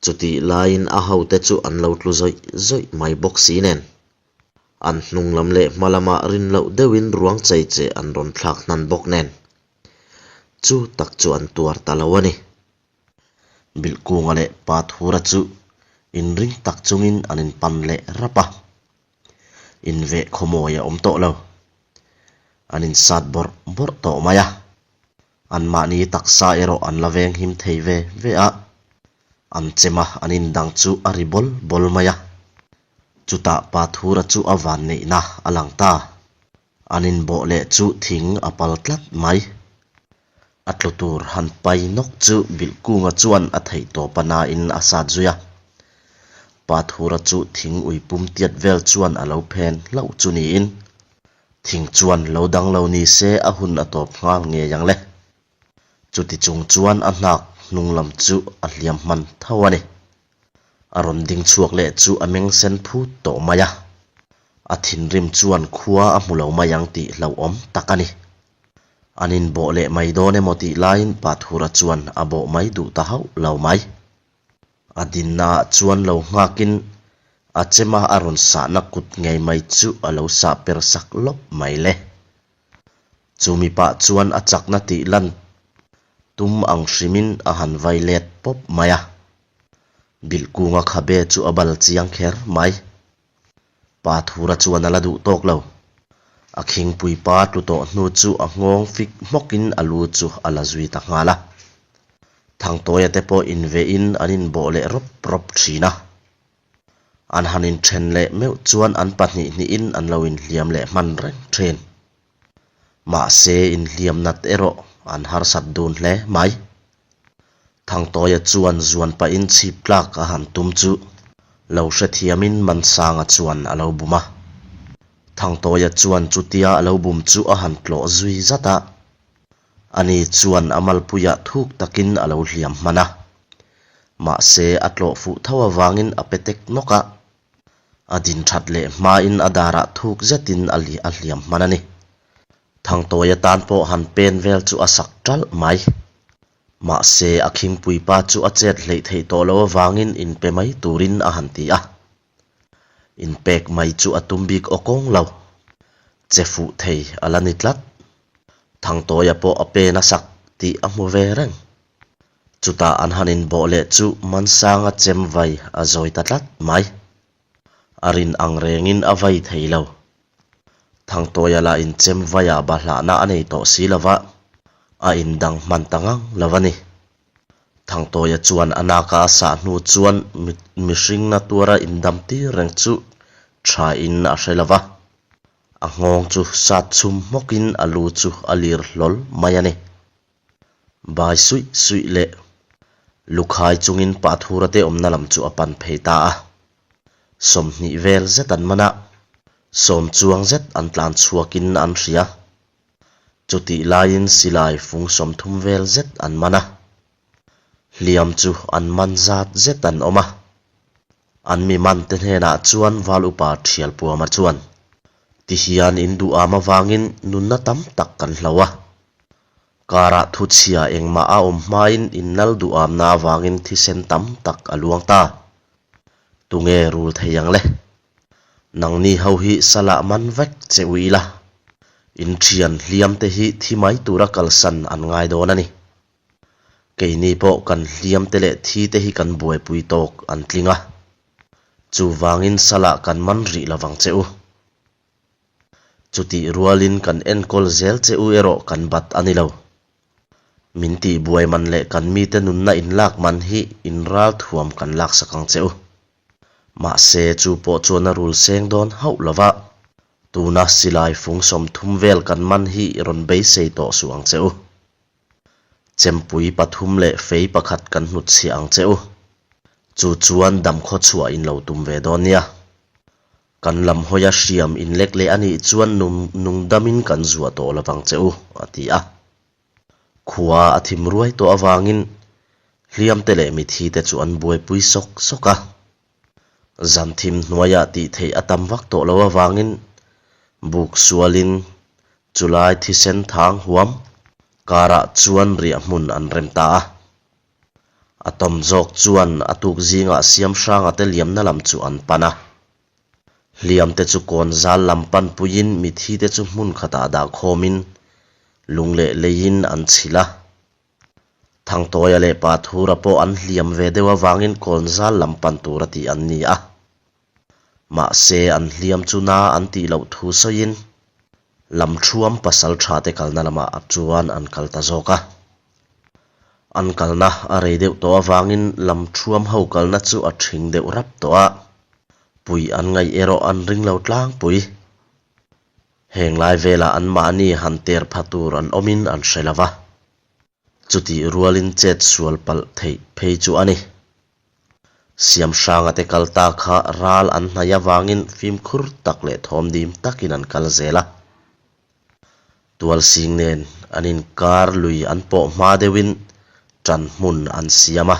Chutih laiin a hote chu an lo tlu zawih zawih mai bawk si nen. An hnung lam leh hma lamah rin loh deuhin ruang chei che an rawn thlak hnan bawk nen. Chu tak chu an tuar ta lo a ni. Bilhkunga leh Pathura chu inring tak chungin an inpan leh rap a. Inveh khawmawi a awm tawh lo. An insat bawrh bawrh tawh mai a. Anmahni taksa erawh an la veng him thei ve ve a. An chem a, an indang chu a ri bawl bawl mai a. Chutah Pathura chu a vanneihna a lang ta. An inbawh leh chu thing a pal tlat mai. A tlu tur han pai nawk chu Bilhkunga chuan a theih tawp a nain a sat zui a. Pathura chu thing ui pum tiat vel chuan a lo phen hlauh chu niin thing chuan lo dang lo ni se a hun a tawp nghal ngei ang le. Chuti chung chuan a hnak hnung lam chu a hliam hman tho a ni. A rawn ding chhuak leh chu a meng sen phut tawh mai a. A thinrim chuan khua a hmu lo mai ang tih hlauhawm tak a ni. An inbawh leh mai dawn emaw tih laiin Pathura chuan a bawh mai duh ta hauh lo mai. A dinnaah chuan lo nghakin a chema a rawn sahna kut ngei mai chu a lo sah per sak lawp mai le. Chu mipa chuan a chakna tih lan tum ang hrimin a han vai let pawp mai a. Bilhkunga khabe chu a bal chiang kher mai. Pa Thura chuan a la duh tawk lo. A khingpui pa tlu tawh hnu chu a nghawng fik hmawkin a lu chu a la zui ta nghal a. Thangtawia te pawh invehin an inbawh leh rawp rawp thin a. An han inthen leh meuh chuan an pahnih hnihin an lo inhliam leh hman reng thin. Mahse inhliam nat erawh an harsat dun hle mai. Thangtawia chuan zuan pahin chhip tlak a han tum chu lo hrethiamin Mansanga chuan a lo bum a. Thangtawia chuan chutia a lo bum chu a han tlawh zui zat a. Ani chuan a malpuiah thuk takin a lo hliam hman a. Mahse a tlawh fuh tho avangin a pe tek nawk a. A din that leh hmain a darah thuk zetin a a hliam hman a ni. Thangtawi atan pawh han pen vel chu a sak ṭalh mai. Mahse a khingpui pa chu a chet hleih theih tawh loh avangin inpe mai turin a han ti a. Inpek mai chu a tum bik aw kawng lo. Che fuh thei a la ni tlat. Thangtawia pawh a pen a sak tih a hmu ve reng. Chutah an han inbawh leh chu Mansanga chem vai a zawi ta tlat mai. A rin ang rengin a vai thei lo. Thangtawia lah in chem vaiah bahlahna a nei tawh si lo va, a indang hman ta ngang lo a ni. Thangtawia chuan a naka a sah hnu chuan mihringna tuara indam tir reng chu thain a hre lo va. A nghawng chu sat chhum hmawkin a lu chu a lir hlawl mai a ni. Bai suih suih leh lukhai chungin Pathura te awmna lam chu a pan phei ta a. 20 vel zet an man a, sawm chuang zet an tlan chhuakin an hria. Chutih laiin silai fung 30 vel zet an man a, hliam chu an man zat zet an awm a. An mi man te hnenah chuan Val Upa Thialpuama chuan, Tihian in duh am avangin nunna tam tak kan hlo a. Karah thu chhia engmah a awm hmain in lal duh amna avangin thisen tam tak a luang ta. Tunge rul thei ang le? Nangni ho hi salah man vek che u ila, in thian hliam te hi thi mai tura kalsan an ngai dawn a ni. Keini pawh kan hliam te leh thi te hi kan buaipui tawk an tling a, chuvangin salah kan man rih lovang che u. Chutih rualin kan enkawl zel che u erawh kan bat a ni lo. Min tihbuai man leh kan mite nunna inlak man hi inral thuam kan laksak ang che u. Mahse chu pawh chuan a rul seng dawn hauh lo va, tuna silai fung 30 vel kan man hi rawn beisei tawh suh ang che u. Chempui pathum leh fei pakhat kan hnutchhiah ang che u. Chu chuan damkhaw chhuah in lo tum ve dawn nia. Kan lam hawia hriam inlek leh a nih chuan nungdamin kan zuah tawh lovang che u, a ti a. Khua a thim ruai tawh avangin hliamte leh mithite chu an buaipui sawk sawk a. Zan thim hnuaiah tih theih a tam vak tawh loh avangin buk sualin chulai thisen thang huam karah chuan riah hmun an rem ta a. A tawm zawk chuan a tuk zingah siam hranga te liamna lam chu an pan a. Hliam te chu kawn zal lam pan puiin mithi te chu hmun khatah dah khawmin lung leh leiin an chhilh a. Thangtawia leh Pathura pawh an hliam ve deuh avangin kawn zal lam pan tura tih an ni a. Mahse an hliam chu na an tih loh thu sawiin Lamthuam pasal tha te kalna lamah chuan an kal ta zawk a. An kalna a rei deuh tawh avangin Lamthuam ho kalna chu a thing deuh rap tawh a, puih an ngaih erawh an ring lo tlangpui. Heng lai velah anmahni han ter pha tur an awmin an hre lo va. Chutih rualin chet sual palh theih phei chu a ni. Siamhranga te kal ta kha ral an hnaih avangin fimkhur tak leh thawmdim takin an kal zel a. Tualsing nen an inkar lui an pawh hma deuhin ṭan hmun an siam a.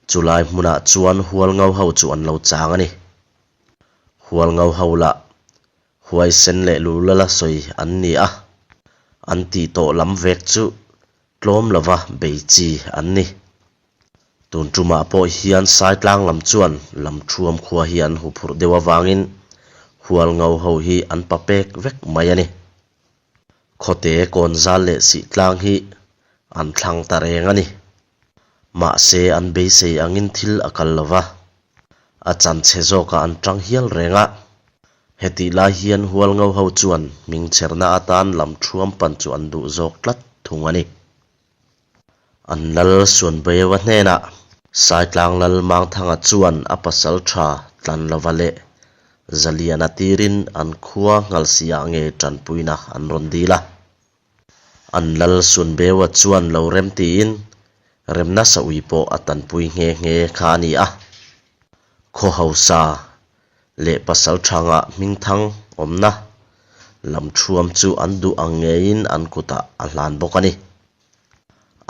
Chulai hmunah chuan Hualngo ho chu an lo chang a ni. Hualngo ho lah Huaisen leh Lulala sawi an ni a, an tih tawh lam vek chu tlawm lova bei chi an ni. Tun tumah pawh hian Saitlang lam chuan Lamthuam khua hi an huphurh deuh avangin Hualngo ho hi an pa pek vek mai a ni. Khawte Kawnzal leh Sihtlang hi an thlang ta reng a ni. Mahse an beisei angin thil a kal lo va, a chanchhe zawkah an tang hial reng a. Hetih lai hian Hualngo ho chuan hmingchherna atan Lamthuam pan chu an duh zawk tlat thung a ni. An lal Suanbeuva hnenah Saitlang lal Mangthanga chuan a pasal tha Tlanlova leh Zaliana tirin an khua Nghalsiah nge tanpuina an rawn dil a. An lal Suanbeua chuan lo rem tiin remna saui pawh a tanpui nghe nghe kha a ni a. Khaw hausa leh pasal thanga hmingthang awmna lam thuam chu an duh ang ngeiin an kutah a hlan bawk a ni.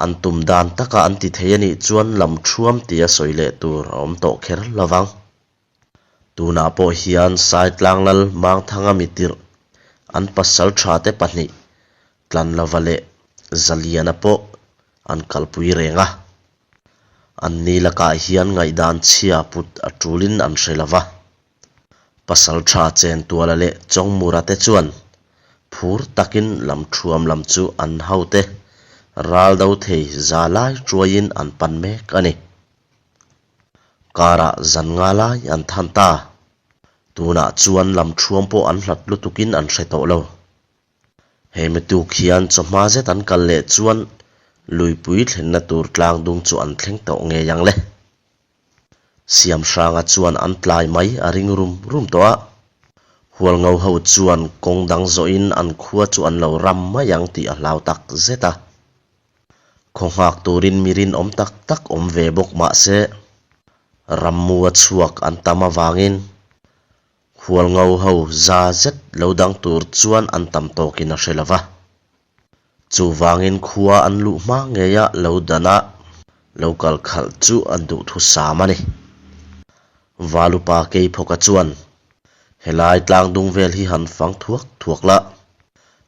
An tum dan taka an ti thei a nih chuan lam thuam tia sawi leh tur a awm tawh kher lo vang. Tunah pawh hian Saitlang lal Mangthanga mitirh an pasal tha te pahnih Tlanlova leh Zaliana pawh an kalpui reng a. Anni lakah hian ngaihdan chhia put a tulin an hre lo va. Pasal tha Chentuala leh Chawngmura te chuan phur takin lamthuam lam chu an hote ral do thei za lai tuaiin an pan mek a ni. Karah zan nga lai an than ta. Tunah chuan lamthuam pawh an hlat lutukin an hre tawh lo. He mituk hian chawhma zet an kal leh chuan luipui thlenna tur tlang dung chu an thleng tawh ngei ang le. Siamhranga chuan an tlai mai a ring rum rum tawh a. Hualngo ho chuan kawng dang zawhin an khua chu an lo ram mai ang tih a hlau tak zet a. Khaw nghak turin mi rinawm tak tak awm ve bawk mah se. Rammua chhuak an tam avangin Hualngo ho za zet lo dang tur chuan an tam tawkin a hre lo va. Chuvangin khua an luh hma ngeia lo dana lo kal khalh chu an duhthusam a ni. Valupa Keiphawka chuan, Helai tlangdung vel hi han fang thuak thuak la,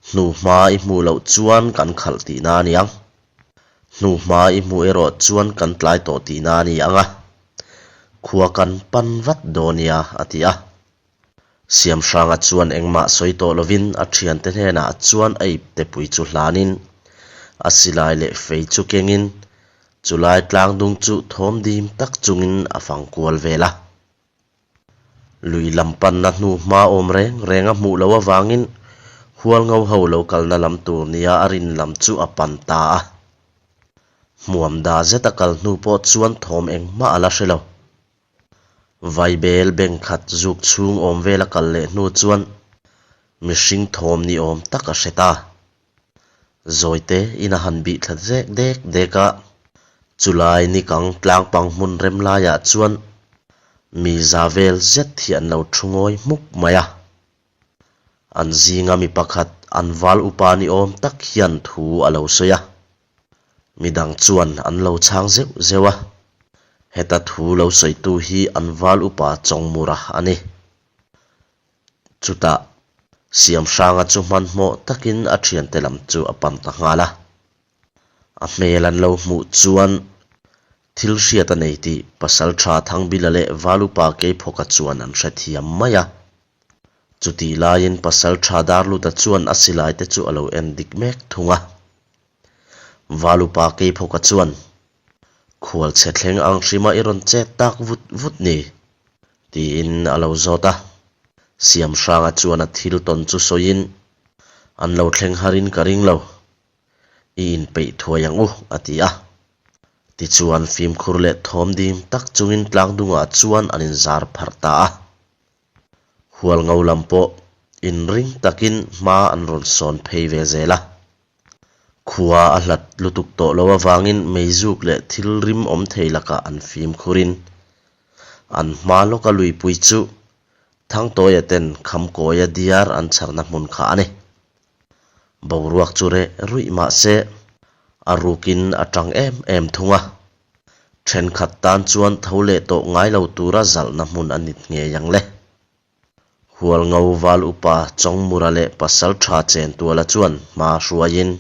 hnuhma i hmuh loh chuan kan khalh tihna a ni ang. Hnuhma i hmuh erawh chuan kan tlai tawh tihna a ni ang a, khua kan pan vat dawn nia, a ti a. Siamhranga chuan engmah sawi tawh lovin a thiante hnenah chuan a iptepui chu hlanin a silai leh fei chu kengin chulai tlangdung chu thawm dim tak chungin a fang kual vel a. Lui lam panna hnu hma awm reng reng a hmuh loh avangin Hualngo ho lo kalna lam tur nia a rin lam chu a pan ta a. Hmuam da zet a kal hnu pawh chuan thawm engmah a la hre lo. Vaibel beng khat zuk chhung awm vel a kal leh hnu chuan mihring thawm ni awm tak a hre ta. Zawite in a han bih thla zek dek dek a, chulai nikang tlangpang hmun rem laiah chuan mi za vel zet hi an lo thu ngawi hmuk mai a. An zinga mi pakhat an val upa ni awm tak hian thu a lo sawi a. Midang chuan an lo chhang zeuh zeuh a, heta thu lo sawitu hi an val upa Chawngmura a ni. Chutah, Siamhranga chu hmanhmawh takin a thiante lam chu a pan ta nghal a. A hmel an lo hmuh chuan thil hriat a nei tih Pasaltha Thangbila leh val upa Keiphawka chuan an hrethiam mai a. Chutih laiin Pasaltha Darluta chuan a silai te chu a lo en dik mek thung a. Valupa Keiphawka chuan, Khualchhe thleng ang hrima i rawn chet tak vut vut ni? tiin a lo zawt a. Siamhranga chuan a thil tawn chu sawiin, An lo thleng harin ka ring lo. I inpeih thuai ang u, a ti a. Tichuan fimkhur leh thawm dim tak chungin tlangdungah chuan an inzar pharh ta a. Hualngo lam pawh inring takin hma an rawn sawn phei ve zel a. Khua a hlat lutuk tawh lo avangin meizuk leh thil rim awm thei lakah an fimkhurin an hma lawka luipui chu Thangtawia ten Khamkawia diar an chharna hmun kha a ni. Boruak chu reh ruih mah se a rukin a tang em em thung a. Thenkhat tan chuan tho leh tawh ngai lo tura zalhna hmun a nit ngei ang le. Hualngo val upa Chawngmura leh pasal tha Chentuala chuan hma hruaiin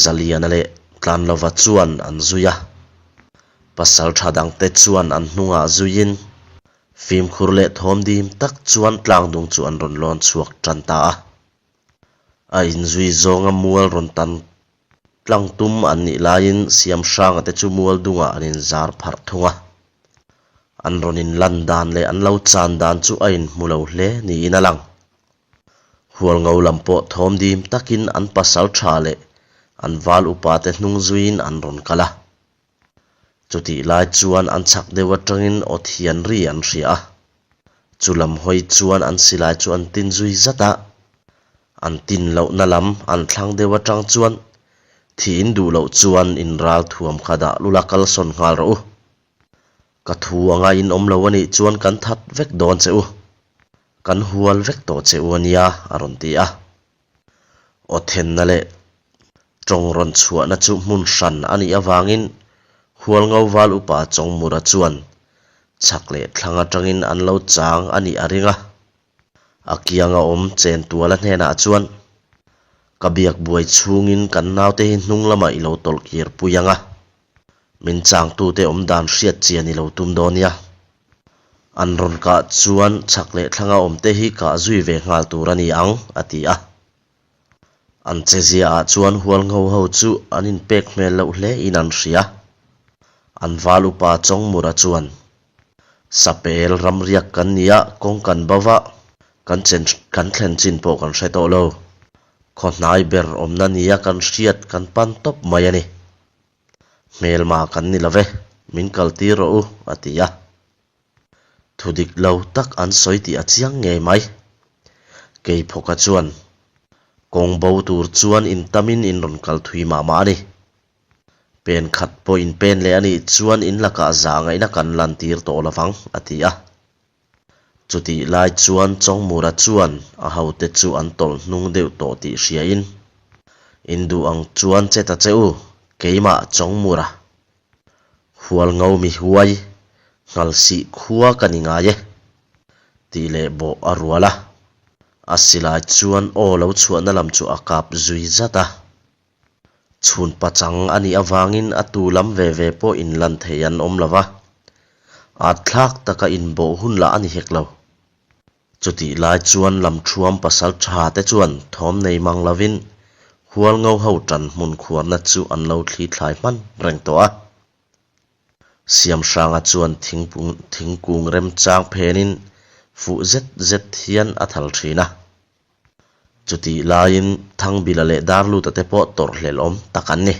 Zaliana leh Tlanlova chuan an zui a. Pasal tha dangte chuan an hnungah zuiin fimkhur leh thawm dim tak chuan tlangdung chu an rawn lawn chhuak tan ta a. A inzui zawnga mual rawn tan Tlang tum an nih laiin Siamhranga te chu mual dungah an inzar pharh thung a. An rawn inlan dan leh an lo chan dan chu a inhmu lo hle niin a lang. Hualngo lam pawh thawm dim takin an pasal tha leh an val upa te hnung zuiin an rawn kal a. Chutih lai chuan an chhak deuh atangin aw thian ri an hria a. Chu lam hawi chuan an silai chu an tin zui zat a. An tin lohna lam an thlang deuh atang chuan thiin duh loh chuan in ral thuam kha dah lula kalsawn nghal rawh u. Ka thu anga in awm lo a nih chuan kan that vek dawn che u. Kan hual vek tawh che u a nia a rawn ti a. Aw thenna leh tawng rawn chhuahna chu hmun hran a nih avangin Hualngo val upa Chawngmura chuan chhak leh thlang atangin an lo chang a nih a ring a. A kianga awm Chentuala hnenah chuan, Ka biak buai chhungin kan naute hi hnung lamah i lo tawlh kir pui ang a, min changtute awm dan hriat chian i lo tum dawn nia. An rawn kah chuan chhak leh thlanga awmte hi kah zui ve nghal tur a ni ang, a ti a. An cheziaah chuan Hualngo ho chu an inpek hmel loh hle in an hria. An val upa Chawngmura chuan, Sapel ramriak kan ni a, kawng kan bo va, kan chen kan thlen chin pawh kan hre tawh lo. Khaw hnai ber awmna nia kan hriat kan pan tawp mai a ni. Hmelma kan ni lo ve, min kaltir rawh u, a ti a. Thu dik lo tak an sawi tih a chiang ngei mai. Keiphawka chuan, Kawng bo tur chuan in tamin in rawn kal thui mah mah a ni. Pen khat pawh in pen leh a nih chuan in lakah zah ngaihna kan lantir tawh lo vang, a ti a. Chutih lai chuan Chawngmura chuan a hote chu an tawlh hnung deuh tawh tih hriain, In duh ang chuan che ta che u, keimah Chawngmura. Hualngo mi huai, nghalsih khua ka ni ngai e, tih leh bawh a rual a. A silai chuan aw lo chhuahna lam chu a kap zui zat a. Chhun pachang a nih avangin a tu lam ve ve pawh inlan thei an awm lo va, at thlak taka inbawh hun lah a ni hek lo. Chutih lai chuan lamthuam pasal tha te chuan thawm nei mang lovin Hualngo ho tan hmun khuarna chu an lo thli thlai hman reng tawh a. Siamhranga chuan thingkung remchang phenin fuh zet zet hian a thal thin a. Chutih laiin Thangbila leh Darluta te pawh tawrhhlelh awm tak an ni.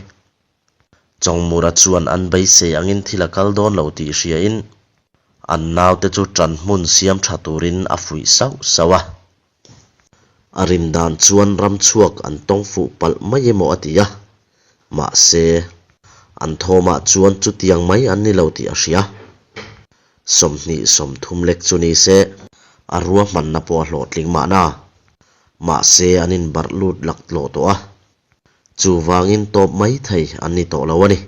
Chawngmura chuan an beisei angin thil a kal dawn lo tih hriain an naute chu ṭan hmun siam ṭha turin a fuih sauh sauh a. A rin dan chuan ram chhuak an tawng fuh palh mai emaw a ti a, mahse, an thawmah chuan chutiang mai an ni lo tih a hria. 20 30 lek chu ni se, a ruahmanna pawh a hlawhtling mahna. Mahse, an inbarh lut lak tlawh tawh a. Chuvangin tawp mai thei an ni tawh lo a ni.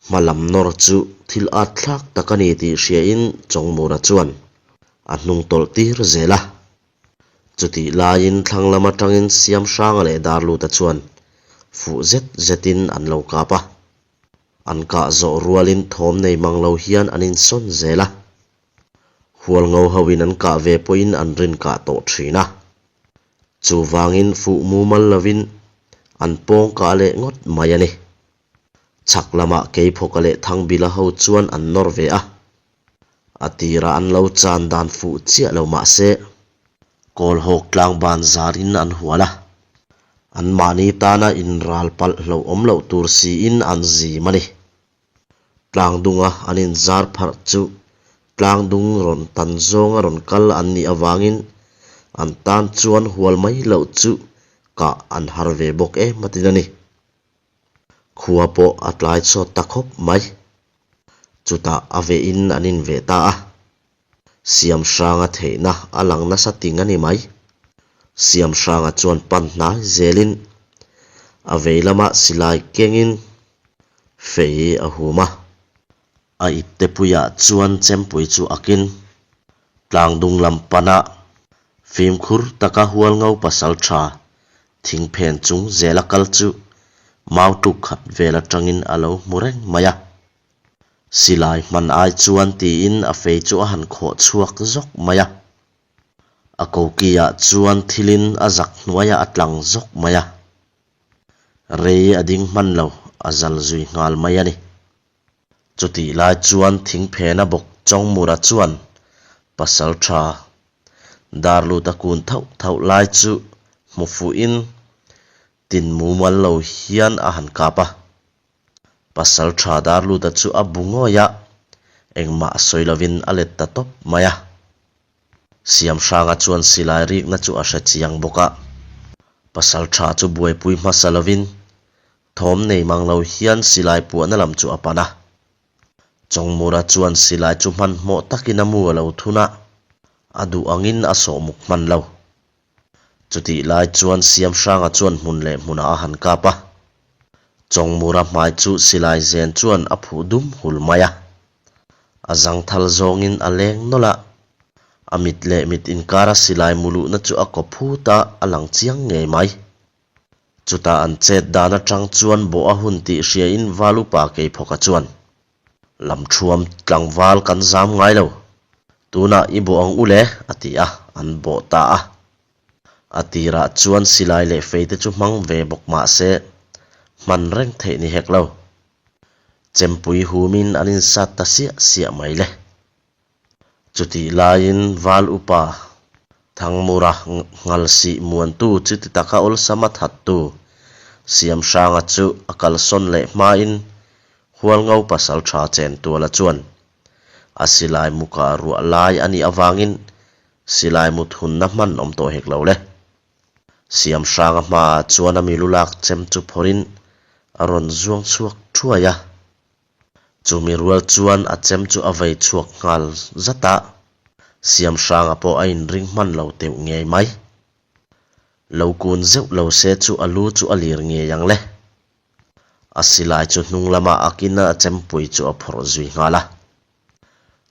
Hma lam nawr chu thil at thlak tak a ni tih hriain Chawngmura chuan a hnung tawlh tir zel a. Chutih laiin thlang lam atangin Siamhranga leh Darluta chuan fuh zet zetin an lo kap a. An kah zawh rualin thawm nei mang lo hian an insawn zel a. Hualngo hoin an kah ve pawhin an rin kah tawh thin a. Chuvangin fuh mumal lovin an pawng kah leh ngawt mai a ni. Chhak lamah Keiphawka leh Thangbila ho chuan an nawr ve a. A tirah an lo chan dan fuh chiah lo mah se, Kawlhawk tlangban zarin an hual a. Anmahni tana inral palh hlauhawm loh tur siin an zim a ni. Tlangdunga an inzar pharh chu tlangdung rawn tan zawnga rawn kal an nih avangin an tan chuan hual mai loh chu kah an har ve bawk em a tin a ni. Khua pawh a tlai chhuat ta khawp mai. Chutah a vehin an inveh ta a. Siamhranga theihna a lang nasa ting a ni mai. Siamhranga chuan pan hnai zelin a vei lamah silai kengin fei a hum a. A ipte puiah chuan chempui chu akin tlangdung lam pana fimkhur taka hualngo pasal tha thingphen chung zela kal chu mau tuk khat vel atangin a lo hmu reng mai a. Silai hman ai chuan tiin a fei chu a han khawh chhuak zawk mai a. A kokiah chuan thilin a zak hnuaiah a tlang zawk mai a. Rei a ding hman lo, a zal zui nghal mai a ni. Chutih lai chuan thingphena bawk Chawngmura chuan pasal tha Darluta kun thauh thauh lai chu hmu fuhin tin mumal lo hian a han kap a. Pasal tha Darluta chu a bu ngawih a, engmah sawi lovin a let ta tawp mai a. Siamhranga chuan silai rikna chu a hre chiang bawk a. Pasal tha chu buaipui hmasa lovin thawm nei mang lo hian silai puahna lam chu a pan a. Chawngmura chuan silai chu hmanhmawh takin a mu a lo thun a, a duh angin a sawhmuk hman lo. Chutih lai chuan Siamhranga chuan hmun leh hmunah a han kap a. Chawngmura hmai chu silai zen chuan a phuh dum hul mai a. A zangthal zawngin a leng nawlh a. A mit leh mit inkara silai muluhna chu a kaw phut a, a lang chiang ngei mai. Chutah an chet dan atang chuan bawh a hun tih hriain Valupa Keiphawka chuan, Lamthuam tlangval kan zam ngai lo. Tunah i bawh ang u le, a ti a, an bawh ta a. A tirah chuan silai leh fei te chu hmang ve bawk mah se, hman reng theih ni hek lo. Chempui humin an insat ta siah siah mai le. Chutih laiin Val Upa Thangmura Nghalsih muantu chuti taka awlsama thattu Siamhranga chu a kalsawn leh hmain Hualngo pasal tha Chentuala chuan a silai muka ruah lai a nih avangin silai mut hunna hman awm tawh hek lo le. Siamhranga hmaah chuan a milu lak chem chu phawrhin a rawn zuang chhuak thuai. ṭhuai a. Chumi rual chuan a chem chu a vei chhuak nghal zat a, Siamhranga pawh a inring hman lo teuh ngei mai. Lo kun zeuh lo se chu a lu chu a lir ngei ang le. A silai chu hnung lamah a kin a, a chempui chu a phawrh zui nghal a.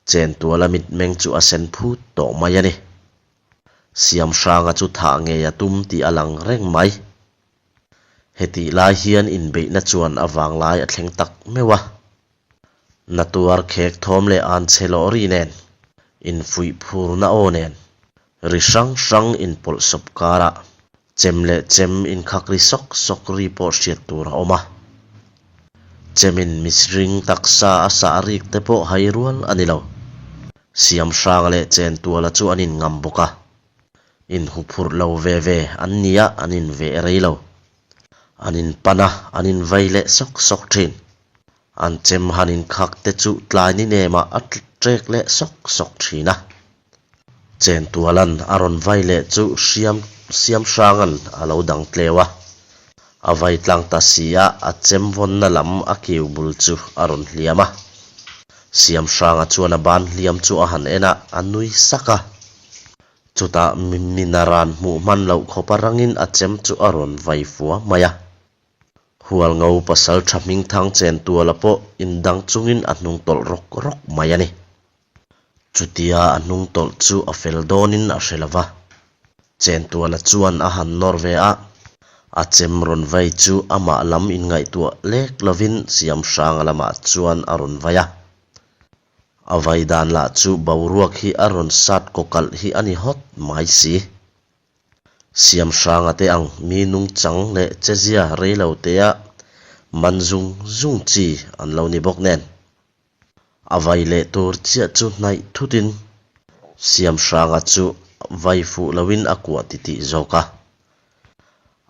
Chentuala mitmeng chu a sen phut tawh mai a ni. Siamhranga chu thah ngei a tum tih a lang reng mai. Hetih lai hian inbeihna chuan a vanglai a thleng tak meuh a. Natuar khek thawm leh an chhe lawh ri nen, infuih phurna aw nen, ri hrang hrang inpawlh sawp karah chem leh chem inkhak ri sawk sawk ri pawh hriat tur a awm a. Chemin mihring taksa a sah rik te pawh hai rual a ni lo. Siamhrang leh Chentuala chu an inngam bawk a. Inhuphurh lo ve ve an nia an inveh rei lo. An inpan a, an invei leh sawk sawk thin. An chem han inkhak te chu tlai ni nemah a trek leh sawk sawk thin a. Chentualan a rawn vai leh chu hriam Siamhrangan a lo dang tleu a. A vai tlang ta si a, a chem vawnna lam a kiu bul chu a rawn hliam a. Siamhranga chuan a ban hliam chu a han en a, a nui sak a. Chutah mina ran hmuh hman loh khawpa rangin a chem chu a rawn vai fua mai a. Hualngo pasal tha hmingthang Chentuala pawh indang chungin a hnung tawlh rawk rawk mai a ni. Chutia a hnung tawlh chu a fel dawnin a hre lo va. Chentuala chuan a han nawr ve a, a chem rawn vai chu amah lam inngaihtuah lek lovin Siamhranga lamah chuan a rawn vai a. A vai dan lah chu boruak hi a rawn sat kawkalh hi a ni hawt mai si. Siamhranga te ang mi nungchang leh chezia reilo tea man zung zung chi an lo ni bawk nen. A vai leh tur chiah chu hnaih thutin Siamhranga chu vai fuh loin a kuah titih zawk a.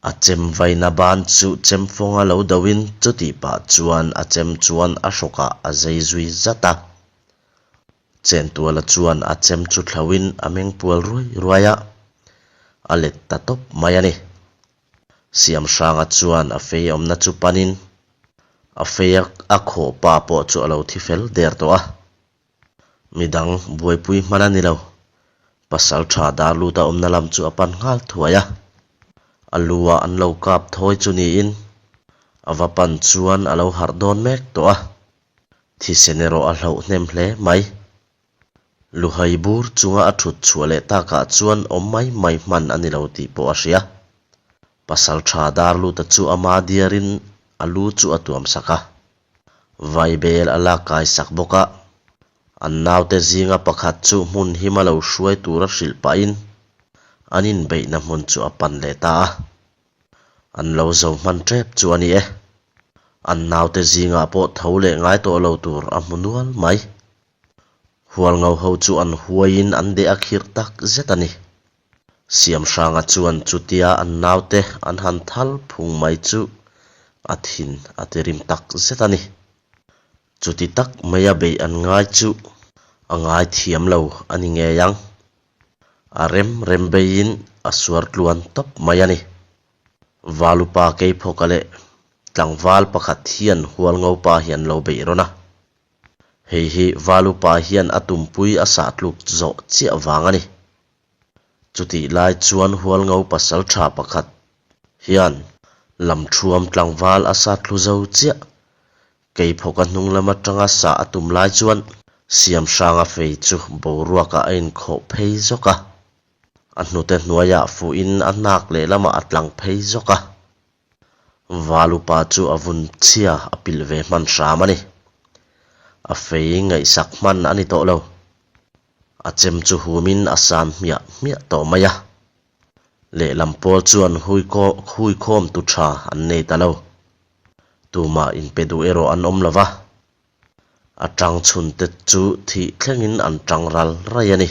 A chem vaina ban chu chemfawnga lo doin chutih pah chuan a chem chuan a hrawkah a zei zui zat a. Chentuala chuan a chem chu thlauhin a meng pual ruai ruai a, a let ta tawp mai a ni. Siamhranga chuan a fei awmna chu panin a fei a khawh pa pawh chu a lo thi fel der tawh a. Midang buaipui hman a ni lo. Pasal tha dar lut a awmna lam chu a pan nghal thuai a. A lu ah an lo kap thawi chu niin a va pan chuan a lo harh dawn mek tawh a. Thisen erawh a hlauh hnem hle mai. Luhai bur chunga a thut chhuah leh takah chuan awm mai mai hman a ni lo tih pawh a hria. Pasal tha dar luta chu ama diarin a lu chu a tuam sak a. Vaibel a lak kai sak bawk a. An naute zinga pakhat chu hmun hima lo hruai tura hrilh pahin an inbeihna hmun chu a pan leh ta a. An lo zo hman tep chu a ni e. An naute zingah pawh tho leh ngai tawh lo tur a hmu nual mai. Hualngo ho chu an huaiin an deh a khirh tak zet a ni. Siamhranga chuan chutia an naute an han thal phung mai chu a thin a ti rim tak zet a ni. Chuti tak maia beih an ngai chu a ngai thiam lo a ni ngei ang. A rem rem beiin a suar tluan tawp mai a ni. Valupa Keiphawka leh tlangval pakhat hian Hualngopa hi an lo beih rawn a. Hei hi Valupa hian a tumpui a sah tluk zawh chiah vang a ni. Chutih lai chuan Hualngo pasal tha pakhat hian lamthuam tlangval a sat thlu zo chiah. Keiphawka hnung lam atanga sah a tum lai chuan Siamhranga fei chu boruakah a inkhawh phei zawk a. A hnute hnuaiah fuhin a hnak lehlamah a tlang phei zawk a. Valupa chu a vun chhia a pilh ve hman hram a ni. A fei ngaihsak hman a ni tawh lo. A chem chu humin a san hmiah hmiah tawh mai a. Lehlam pawl chuan huikhawm tu tha an nei ta lo. Tumah inpe duh erawh an awm lo va. A tang chhunte chu thih thlengin an tang ral raih a ni.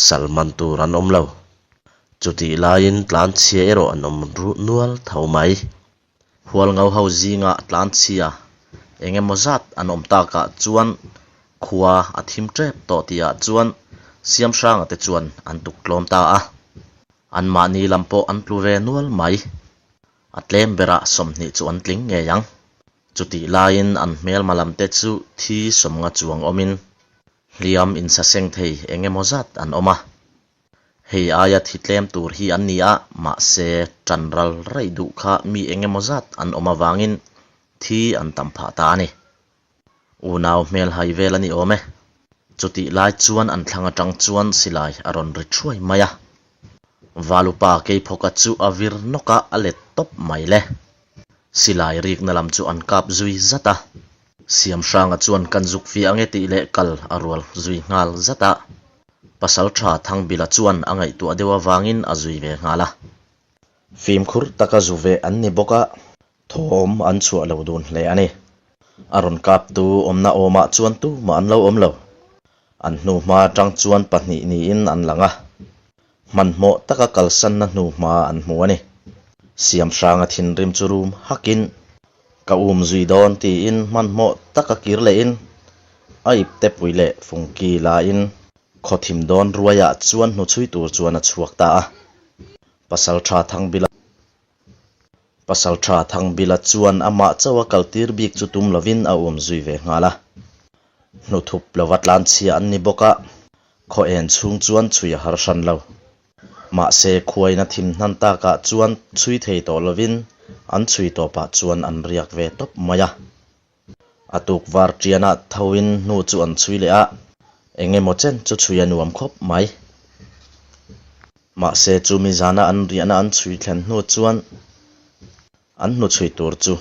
Sal man tur an awm lo. Chutih laiin tlanchhia erawh an awm nual tho mai. Hualngo ho zingah tlanchhia eng emaw zat an awm takah chuan khua a thim tep tawh tihah chuan Siamhranga te chuan an tuk tlawm ta a. Anmahni lam pawh an tlu ve nual mai. A tlem berah 20 chu an tling ngei ang. Chutih laiin an hmelma lamte chu thi sawmnga chuang awmin hliam insaseng thei eng emaw zat an awm a. Hei aia thi tlem tur hi an ni a, mahse tan ral raih duh kha mi eng emaw zat an awm avangin thi an tam phah ta a ni. Unau hmel hai vel a ni awm e. Chutih lai chuan an thlang atang chuan silai a rawn ri thuai mai a. Valupa Keiphawka chu a vir nawk a, a let tawp mai le. Silai rikna lam chu an kap zui zat a. Siamhranga chuan kan zuk fiah ange tih leh kal a rual zui nghal zat a. Pasaltha Thangbila chuan a ngaihtuah deuh avangin a zui ve nghal a. Fimkhur taka zu ve an ni bawk a, thawm an chhuah lo dun hle a ni. A rawn kaptu awmna awmah chuan tumah an lo awm lo. An hnuhma atang chuan pahnih niin an lang a. Hmanhmawh taka kalsanna hnuhma an hmu a ni. Siamhranga thinrim chu rum hakin, Ka um zui dawn tiin hmanhmawh taka kir lehin a ipte pui leh fungki lain khaw thim dawn ruaiah chuan hnuchhui tur chuan a chhuak ta a. Pasaltha Thangbila Pasaltha Thangbila chuan amah chauh a kaltir bik chu tum lovin a um zui ve nghal a. Hnuthup lova tlanchhia an ni bawk a, khaw en chhung chuan chhui a har hran lo. Mahse, khuaina thim hnan takah chuan chhui thei tawh lovin an chhui tawpah chuan an riak ve tawp mai a. A tuk var ṭianah thoin hnu chu an chhui leh a, eng emaw chen chu chhui a nuam khawp mai. Mahse, chumi zana an riahna an chhui thlen hnu chuan an hnuchhui tur chu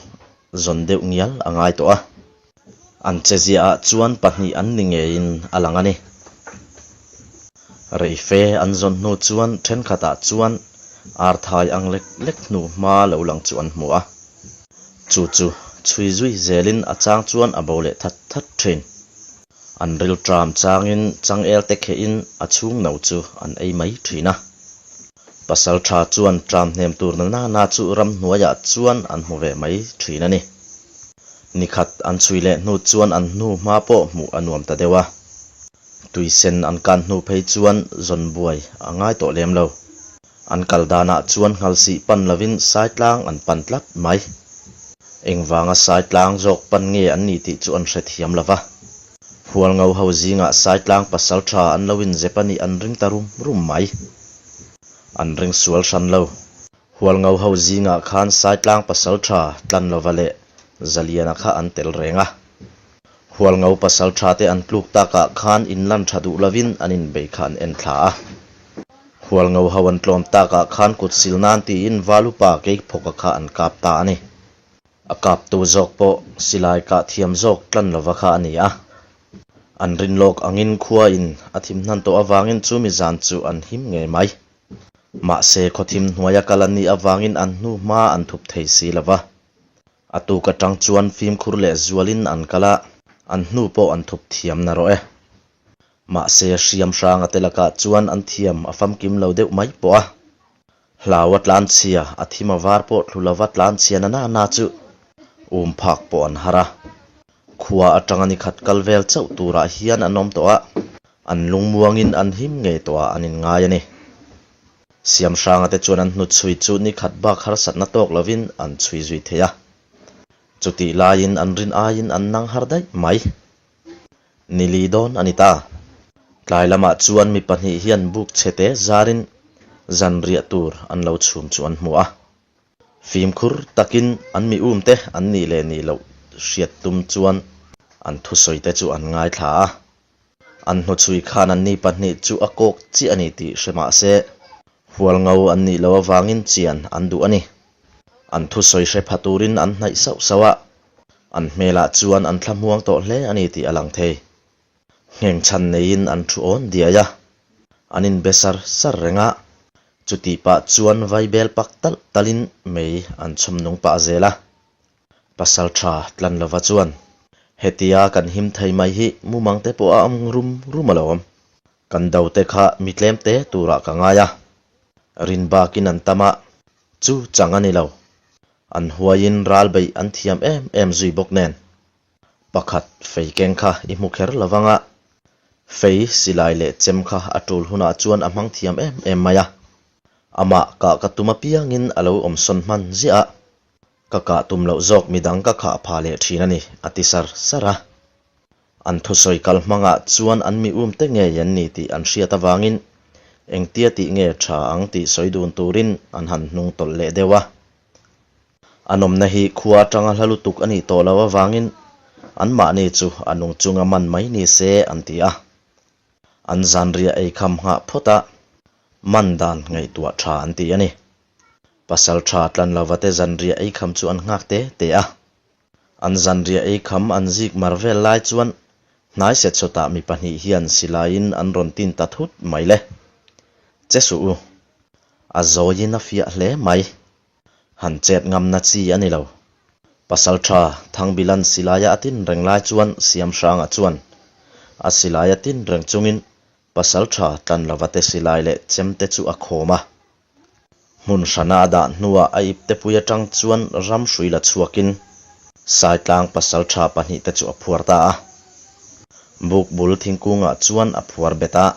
zawn deuh ngial a ngai tawh a. An che ziahah chuan pahnih an ni ngeiin a lang a ni. Reife an zawn hnu chuan thenkhatah chuan arthai ang lek lek hnu hma lo lang chu an hmu a. Chu chu chhui zui zelin a chang chuan a bo leh that that thin. An rilṭam changin changel te khehin a chhung no chu an ei mai thin a. Pasalṭha chuan ṭam hnem tur na nana chu ramhnuaiah chuan an hmu ve mai thin a ni. Nikhat an chhui leh hnu chuan an hnu hma pawh hmuh a nuam ta deuh a. Tuisen an kan hnu phei chuan zawn buai a ngai tawh lem lo. An kal danah chuan nghalsih pan lovin Saitlang an pan tlat mai. Engvanga Saitlang zawk pan nge an ni tih chu an hrethiam lo va. Hualngo ho zingah Saitlang pasal tha an lo inzep a nih an ring ta rum rum mai. An ring sual hran lo. Hualngo ho zingah khan Saitlang pasal tha Tlanlova leh Zaliana kha an tel reng a. Hualngo pasal tha te an tluk takah khan inlan tha duh lovin an inbei kha an en thla a. Hualngo ho an tlawm takah khan kut sil nan tiin Valupa Keiphawka kha an kap ta a ni. A kaptu zawk pawh silai kah thiam zawk tlan lova kha a ni a. An rin lawk angin khua in a thim hnan tawh avangin chumi zan chu an him ngei mai. Mahse khawthim hnuaia kal an nih avangin an hnu hma an thup thei si lova. A tuk atang chuan fimkhur leh zualin an kal a, an hnu pawh an thup thiam narawh e. Mahse hriam hranga te lakah chuan an thiam a famkim lo deuh mai pawh a. Hlau a tlanchhia, a thim a var pawh thlu lova tlanchhia na na na chu um phak pawh an har a. Khua atanga ni khat kal vel chauh turah hian an awm tawh a, an lungmuangin an him ngei tawh ah an inngai a ni. Siamhranga te chuan an hnutchhui chu ni khat bak harsatna tawk lovin an chhui zui thei a. Chutih laiin an rin aiin an nang har daih mai. Ni li dawn a ni ta. Tlai lamah chuan mi pahnih hian buk chhe te zarin zan riah tur an lo chhum chu an hmu a. Fimkhur takin an mi um te an nih leh nih loh hriat tum chuan an thusawi te chu an ngaithla a. An hnuchhui khan an ni pahnih chu a kawk chiah a ni tih hre mah se, hualngo an nih loh avangin chian an duh a ni. An thusawi hre pha turin an hnaih sauh sauh a, an hmelah chuan an thlahmuang tawh hle a ni tih a lang thei. Nghengchhan neiin an thu awn diai a, an inbe sar sar reng a, chutih pah chuan vaibel pak talh talhin mei an chhawm nung pah zel a. Pasal tha tlan lova chuan, Hetia kan him thei mai hi mumang te pawh a awm rum rum alawm. Kan do te kha mi tlem te turah ka ngai a, rin bakin an tam a, chu chang a ni lo. An huaiin ral beih an thiam em em zui bawk nen. Pakhat fei keng kha i hmu kher lo vang a, fei silai leh chem kha a tul hunah chuan a hmang thiam em em mai a. Amah kah ka tum apiangin a lo awmsawn hman ziah a. Ka kah tum loh zawk midang ka khah pha leh thin a ni, a ti sar sar a. An thusawi kal hmangah chuan an mi um te ngei an ni tih an hriat avangin engtia tih nge tha ang tih sawi dun turin an han hnung tawlh leh deuh a. An awmna hi khua atanga hla lutuk a nih tawh loh avangin anmahni chu a nung chunga man mai ni se an ti a. An zanriah ei kham nghah phawt a, man dan ngaihtuah tha an ti a ni. Pasal tha tlan lova te zanriah ei kham chu an nghak te te a. An zanriah ei kham an zik mar vel lai chuan hnai set sawtah mi pahnih hian silaiin an rawn tin ta thut mai le. Che suh u. A zawiin a fiah hle mai. Han chet ngamna chi a ni lo. Pasal tha Thangbilan silaia a tin reng lai chuan Siamhranga chuan a silaia tin reng chungin Pasal tha Tlanlova te silai leh chemte chu a khawm a. Hmun hrana a dah hnuah a iptepui atang chuan ram hrui la chhuakin Saitlang pasal tha pahnihte chu a phuar ta a. Buk bul thingkungah chuan a phuar bet a.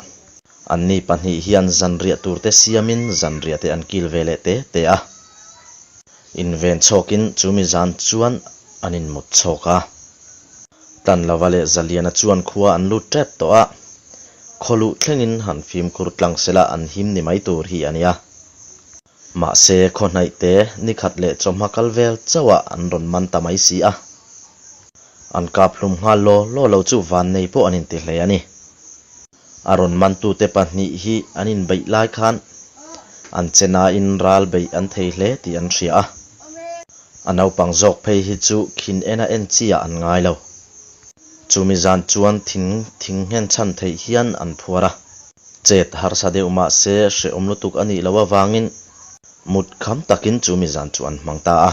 Anni pahnih hian zanriah turte siamin zanriah te an kil ve leh te te a. Inven chhawkin chumi zan chuan an inmut chhawk a. Tlanlova leh Zaliana chuan khua an lut tep tawh a, khaw luh thlengin han fimkhur tlang sela an him ni mai tur hi a nia. Mahse, khaw hnaih te nikhat leh chawhma kal vel chauhah an rawn man ta mai si a. An kap hlum nghal law law lo chu vannei pawh an inti hle a ni. A rawn mantute pahnih hi an inbeih lai khan an che nain ral beih an thei hle tih an hria a. A naupang zawk phei hi chu khin ena en chiah an ngai lo. Chumi zan chuan thing thing nghen chhan theih hian an phuar a. Chet harsa deuh mah se hrehawm lutuk a nih loh avangin mut kham takin chumi zan chu an hmang ta a.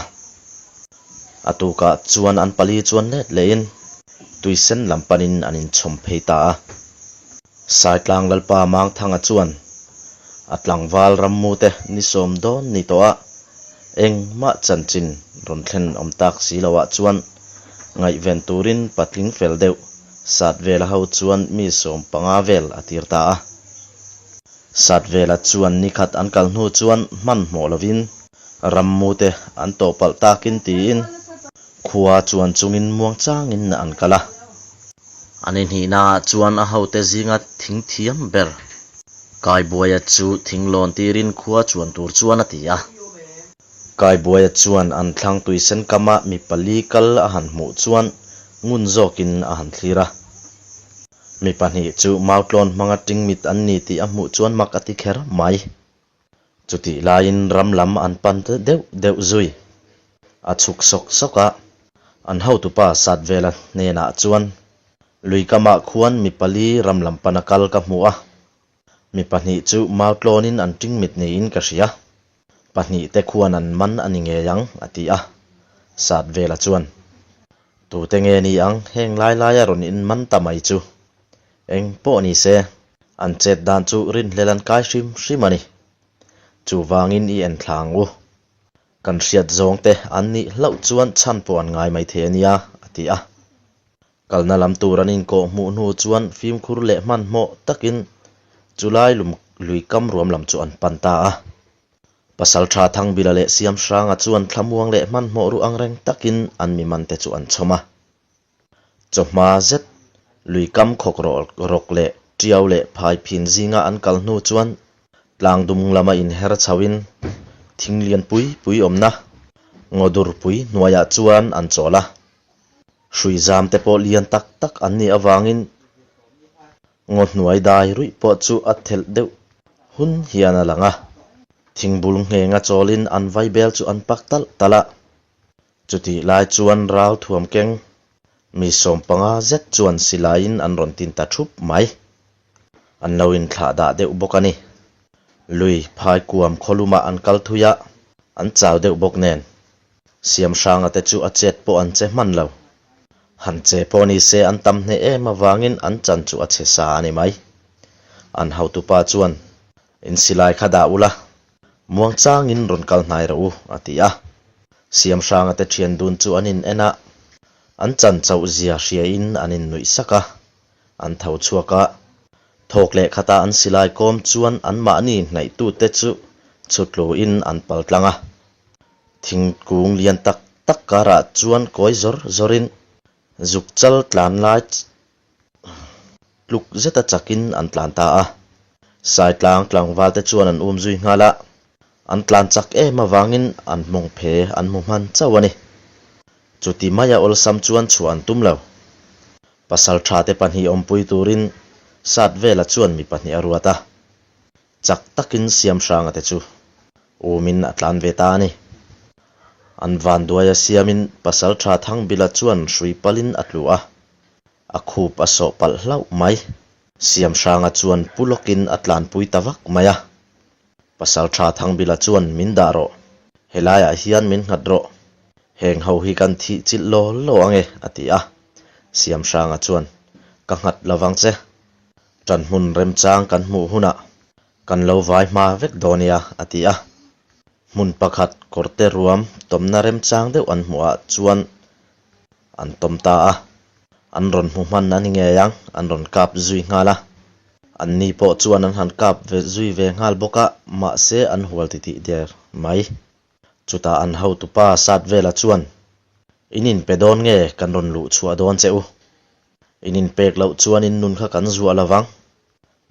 A tukah chuan an pali chuan let lehin tuisen lam panin an inchhawm phei ta a. Saitlang Lalpa Mangthanga chuan a tlangval rammute ni sawm dawn ni tawh a, engmah chanchin rawn thlen awm tak si loah chuan ngaihven turin patling fel deuh sat vela ho chuan mi 15 vel a tir ta a. Sat vela chuan nikhat an kal hnu chuan hmanhmawh lovin Rammute an tawh palh takin tiin khua chuan chungin muang changin an kal a. A ni hnihnaah chuan a hote zinga thing thiam ber Kaibuaia chu thing lawn tirin khua chuan tur chuan a ti a. Kaibuaia chuan an thlang tuisen kama mi pali kal a han hmuh chuan ngun zawkin a han thlir a. Mi pahnih chu mautlawn hmanga tingmit an ni tih a hmuh chuan mak a ti kher mai. Chutih laiin ram lam an pan ta deuh deuh zui. A chhuk sawk sawk a, an hotupa Satvela hnenah chuan, Lui kamah khuan mi pali ram lam pana kal ka hmu a, mi pahnih chu mau tlawnin an tingmit niin ka hria. Pahnih te khuan an man a ni ngei ang, a ti a. Satvela chuan, Tute nge ni ang heng lai laia rawn inman ta mai chu? Eng pawh ni se, an chet dan chu rinhlel an kai hrim hrim a ni. Chuvangin i en thla ang u. Kan hriat zawng te an nih hlauh chuan chhan pawh an ngai mai thei a nia, a ti a. Kalna lam tur an inkawh hmuh hnu chuan fimkhur leh hmanhmawh takin chulai lui kam ruam lam chu an pan ta a. Pasaltha Thangbila leh Siamhranga chuan thlamuang leh hmanhmawh ru angreng takin an mi mante chu an chhawm a. Chawhma zet lui kam khawk rawk leh tiau leh phai phin zinga an kal hnu chuan tlang dum lama inher chhoin thing lian pui pui awmna ngaw dur pui hnuaiah chuan an chawl a. Hrui zam te pawh lian tak tak an nih avangin ngaw hnuai dai ruih pawh chu a thelh deuh hun hian a lang a. Thingbul nghenga chawlin an vaibel chu an pak talh talh a. Chutih lai chuan ral thuam keng mi 15 zet chuan silaiin an rawn tin ta thup mai. An lo inthlah dah deuh bawk a ni. Lui phai kuam khawlumah an kal thui a, an chau deuh bawk nen. Siamhranga te chu a chet pawh an che hman lo. Han che pawh ni se an tam hneh em avangin an chan chu a chhe sa a ni mai. An hotupa chuan, In silai kha dah ula, muang changin rawn kal hnai rawh u, a ti a. Siamhranga te thian dun chu an in en a, an chan chauh zia hriain an in nuih sak a, an tho chhuak a. Thawk leh khata an silai kawm chuan anmahni hnaihtute chu chhutluin an pal tlang a. Thingkung lian tak tak karah chuan kawi zawr zawrin zuk chal tlan lai tluk zeta chakin an tlan ta a. Saitlang tlangval te chuan an um zui nghal a, an tlan chak em avangin an hmawng phe an hmu hman chauh a ni. Chuti maia awlsam chuan chhuah an tum lo. Pasal tha te pahnih awmpui turin Satvela chuan mi pahnih a ruat a. Chak takin Siamhranga te chu umin a tlan ve ta a ni. An vanduaia siamin Pasal tha Thangbila chuan hrui palin a tlu a, a khup a sawh palh hlauh mai. Siamhranga chuan pu lawkin a tlanpui ta vak mai a. Pasal tha Thangbila chuan min dah rawh, helaiah hian min nghat rawh, heng ho hi kan thih chilh law law ange a ti a. Siamhranga chuan, Ka nghat lovang che, ṭanhmun remchang kan hmuh hunah kan lo vai hma vek dawn nia a ti a. Hmun pakhat kawrte ruam tawmna remchang deuh an hmuhah chuan an tawm ta a, an rawn hmu hman a ni ngei ang, an rawn kap zui nghal a. Anni pawh chuan an han kap ve zui ve nghal bawk a, mahse an hual titih der mai. Chutah an hotupa Satvela chuan, In inpe dawn nge kan rawn luh chhuah dawn che u? In inpek loh chuan in nun kha kan zuah lo vang,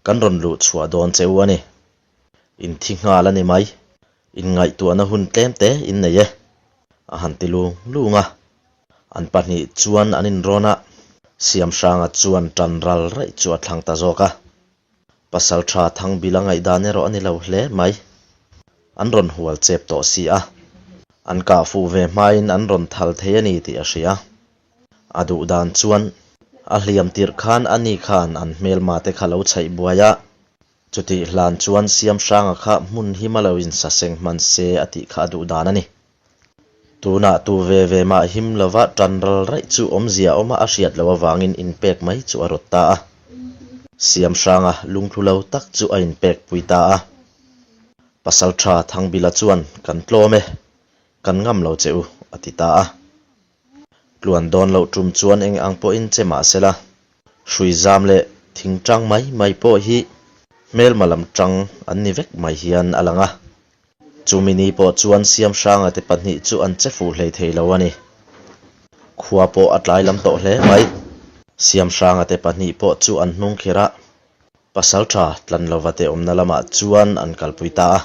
kan rawn luh chhuah dawn che u a ni. In thi nghal a ni mai, in ngaihtuahna hun tlem te in nei e, a han ti lung lung a. An pahnih chuan an inrawn a, Siamhranga chuan tan ral raih chu a thlang ta zawk a. Pasal tha Thangbila ngaihdan erawh a ni lo hle mai. An rawn hual chep tawh si a, an kah fuh ve hmain an rawn thal thei a ni tih a hria. A duh dan chuan a hliam tirh khan a ni khan an hmelma te kha lo chhaih buai a, Chutih hlan chuan Siamhranga kha hmun him a lo insaseng hman se a tih kha a duh dan a ni. Tunah tu ve ve mah him lova tan ral raih chu awmzia awma a hriat loh avangin inpek mai chu a rawt ta a. Siamhranga lungthlu lo tak chu a inpek pui ta a. Pasaltha Thangbila chuan kan tlawm e, kan ngam lo che u a ti ta a. Tluan dawn loh tum chuan eng ang pawhin che mah se la, hrui zam leh thing tang mai mai pawh hi hmelma lam tang an ni vek mai hian a lang a. Chumi ni pawh chuan Siamhranga te pahnih chu an che fuh hlei thei lo a ni. Khua pawh a tlai lam tawh hle mai. Siamhranga te pahnih pawh chu an hnung khirh a, Pasaltha Tlanlova te awmna lamah chuan an kalpui ta a.